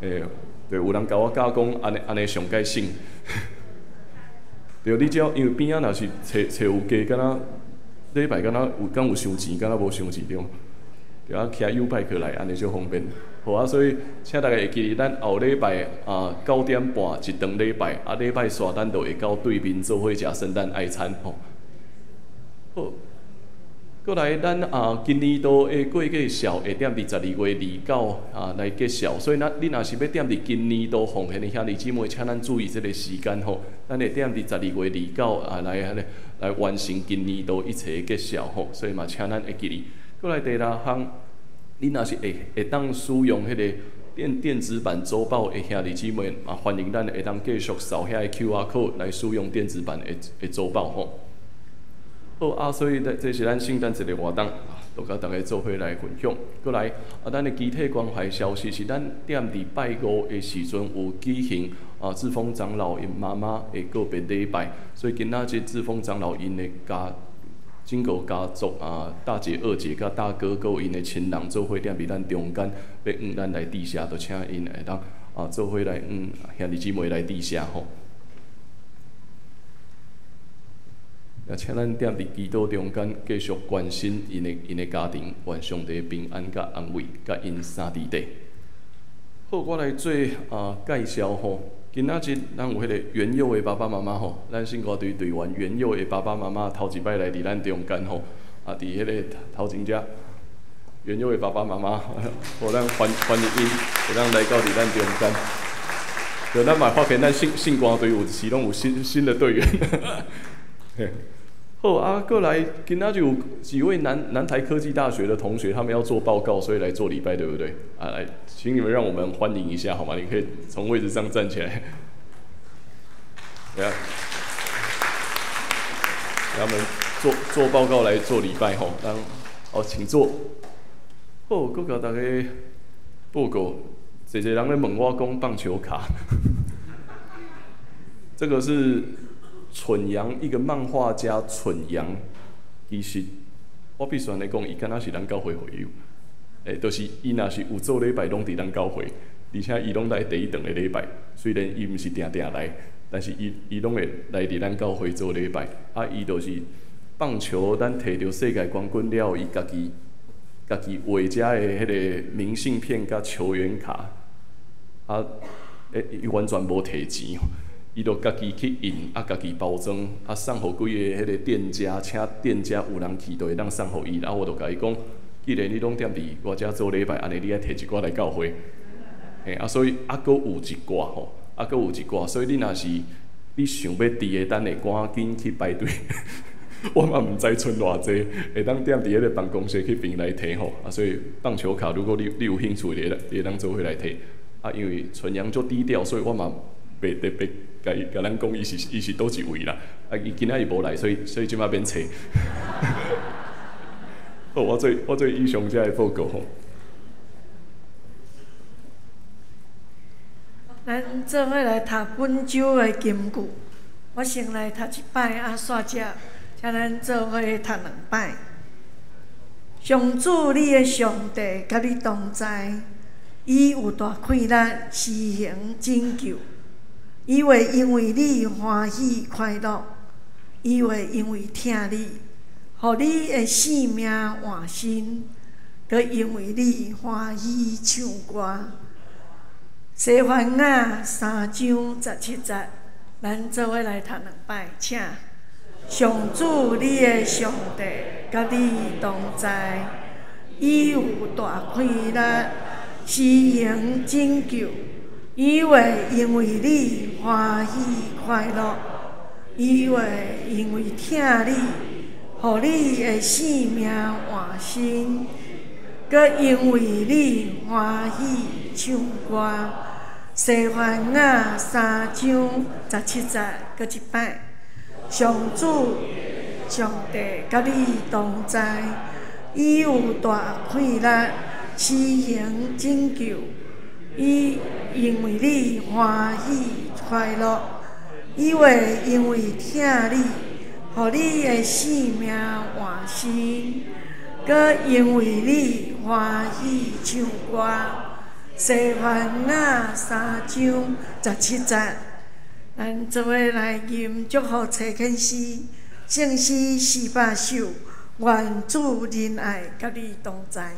對，有人共我教講，按呢上蓋省。對，你只要因為邊仔若是揣有加，敢若礼拜敢若有敢有收錢，敢若無收錢對無？對啊，騎 YouBike 來，按呢足方便。好啊，所以請大家會記得，咱後禮拜啊9點半一堂禮拜，啊禮拜煞咱就會到對面做伙食聖誕愛餐吼。好，閣來咱啊今年度的過繼紹會踮佇12月29啊來結束，所以咱你若是欲踮佇今年度奉獻的兄弟姊妹，請咱注意這个時間吼。咱會踮佇十二月二九啊來彼个來完成今年度一切的結束吼，所以嘛請咱會記得。閣來第六項，你若是會會當使用彼个電電子版週報的兄弟姊妹，嘛歡迎咱會當繼續掃遐个 QR code 來使用電子版的的週報吼。好啊，所以這是咱聖誕節的活動，都共大家做伙來分享。閣來啊，咱的肢體關懷消息是咱踮佇拜五的時陣有舉行啊，志峰長老𪜶媽媽的告別禮拜，所以今仔日志峰長老𪜶的家整個家族啊，大姐、二姐佮大哥，閣有𪜶的親人做伙踮佇咱中間，欲向咱來致謝，就請𪜶會當啊做伙來向兄弟姊妹來致謝吼。也請咱踮佇祈禱中間繼續關心𪜶的𪜶的家庭，願上帝平安佮安慰，佮𪜶三弟弟。好，我來做啊介紹吼。今仔日咱有彼个元佑的爸爸媽媽吼，咱聖歌隊隊員元佑的爸爸媽媽頭一擺來佇咱中間吼，啊，佇彼个頭前遮，元佑的爸爸媽媽，予咱歡歡迎𪜶，會當來到佇咱中間。對，咱嘛發現咱聖聖歌隊有時攏有新新的隊員。好啊，閣來，今仔就有幾位南南台科技大學的同學，他們要做報告，所以來做禮拜，對不對？啊，來，請你們讓我們歡迎一下，好嗎？你可以從位置上站起來。對啊，他們做做報告來做禮拜吼，哦，請坐。好，閣共大家報告，濟濟人咧問我講棒球卡，這個是。蠢陽一個漫畫家，蠢陽，其實我必須按呢講，伊敢若是咱教會會友，欸，就是伊若是有做禮拜，攏佇咱教會，而且伊攏來第一堂的禮拜。雖然伊毋是定定來，但是伊伊攏會來佇咱教會做禮拜。啊，伊就是棒球，咱摕著世界冠軍了後，伊家己家己畫遮的彼个明信片佮球員卡，啊，欸，伊完全無提錢。伊就家己去印，啊，家己包裝，啊，送予幾个彼个店家，請店家有人去，就會當送予伊。啊，我就共伊講，既然你攏踮佇我遮做禮拜，按呢你愛提一寡來教會。嘿，啊，所以猶閣有一寡吼，猶閣有一寡，所以你若是你想欲挃的，等下趕緊去排隊。我嘛毋知賰偌濟，會當踮佇彼个辦公室彼邊來提吼。啊，所以棒球卡，如果你你有興趣的，你會當做伙來提。啊，因為純陽足低調，所以我嘛袂特別。共伊共咱講，伊是伊是佗一位啦。啊，伊今仔日無來，所以所以這擺免揣。好，我做我做以上這个報告吼。咱做伙來讀本周的金句，我先來讀一擺，啊，煞接，請咱做伙讀兩擺。上主你的上帝佮你同在，伊有大氣力施行拯救。伊會因為你歡喜快樂，伊會因為疼你，予你的性命換新，閣因為你歡喜唱歌。西番雅3章17節，咱做伙來讀兩擺，請。上主你的上帝佮你同在，伊有大氣力施行拯救。伊會因為你歡喜快樂，伊會因為疼你，予你的性命換新，閣因為你歡喜唱歌。西番雅3章17節，閣一擺。上主上帝佮你同在，伊有大氣力施行拯救。伊因為你歡喜快樂，伊會因為疼你，予你的性命換新，閣因為你歡喜唱歌。西番雅3章17節，咱做伙來吟祝福冊遣詩，聖詩400首，願主仁愛佮你同在。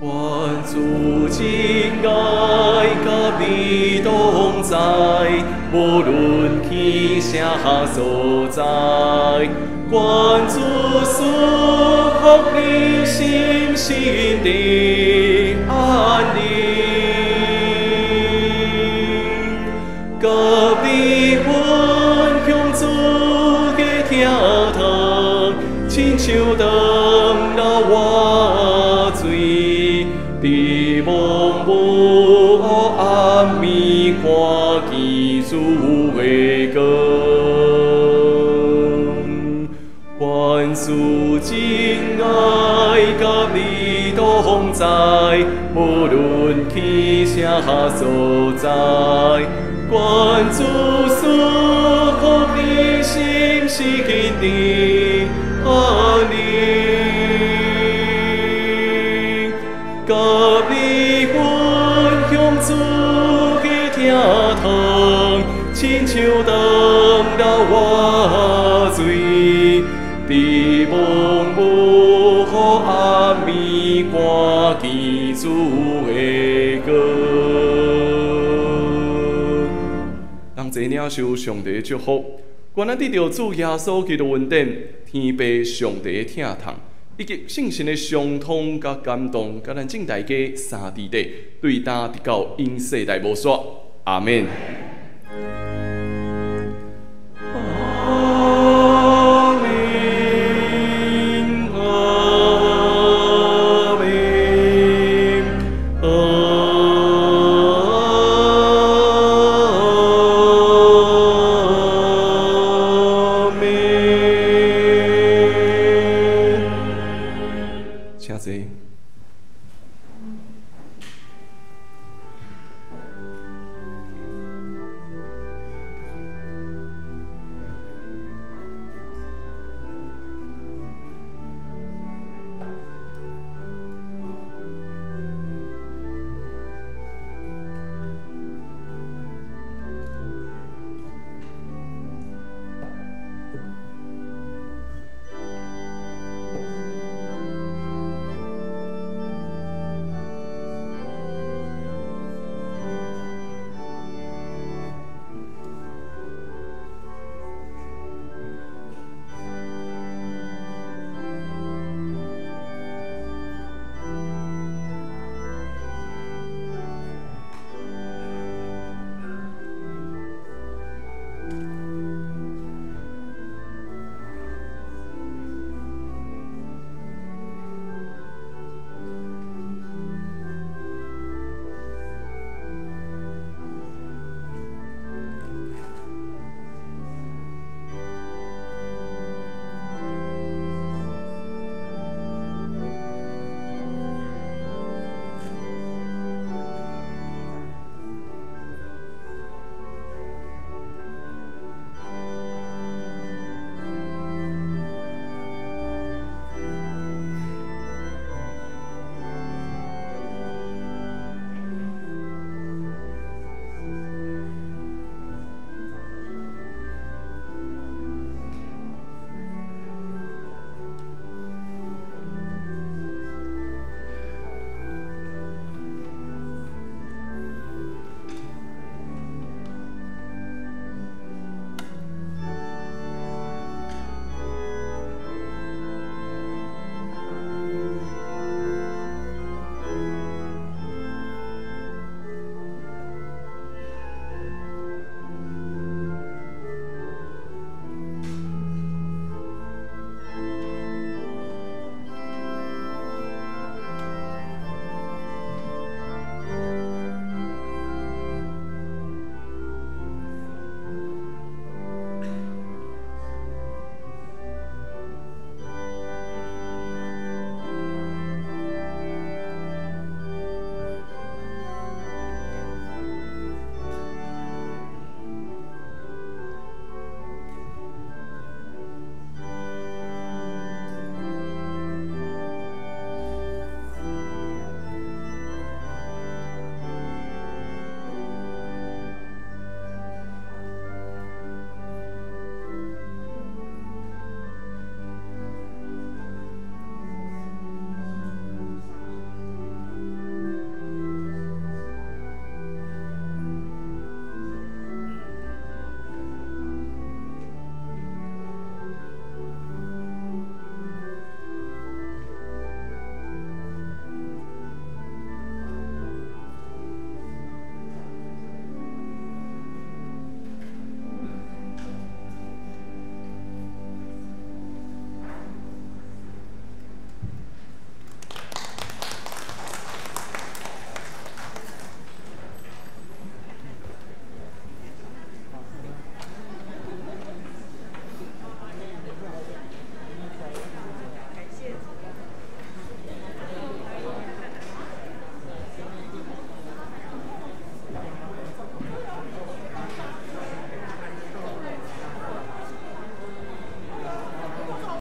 願主真愛佮你同在，無論去啥所在。願主賜福你心心的安寧，佮你分享主的疼痛，親像當老活水。佇暝無暗暝看見主的光，願主真愛佮你同在，無論去啥所在。願主賜福你心心的安寧。佮你分享主的疼痛，親像當老活水，佇暝無暗暝看見主的光。同齊領受上帝的祝福，願咱得著主耶穌基督恩典，天父上帝的疼痛，以及聖神的相通佮感動，佮咱眾大家三弟弟，對今直到永世代無煞。阿們。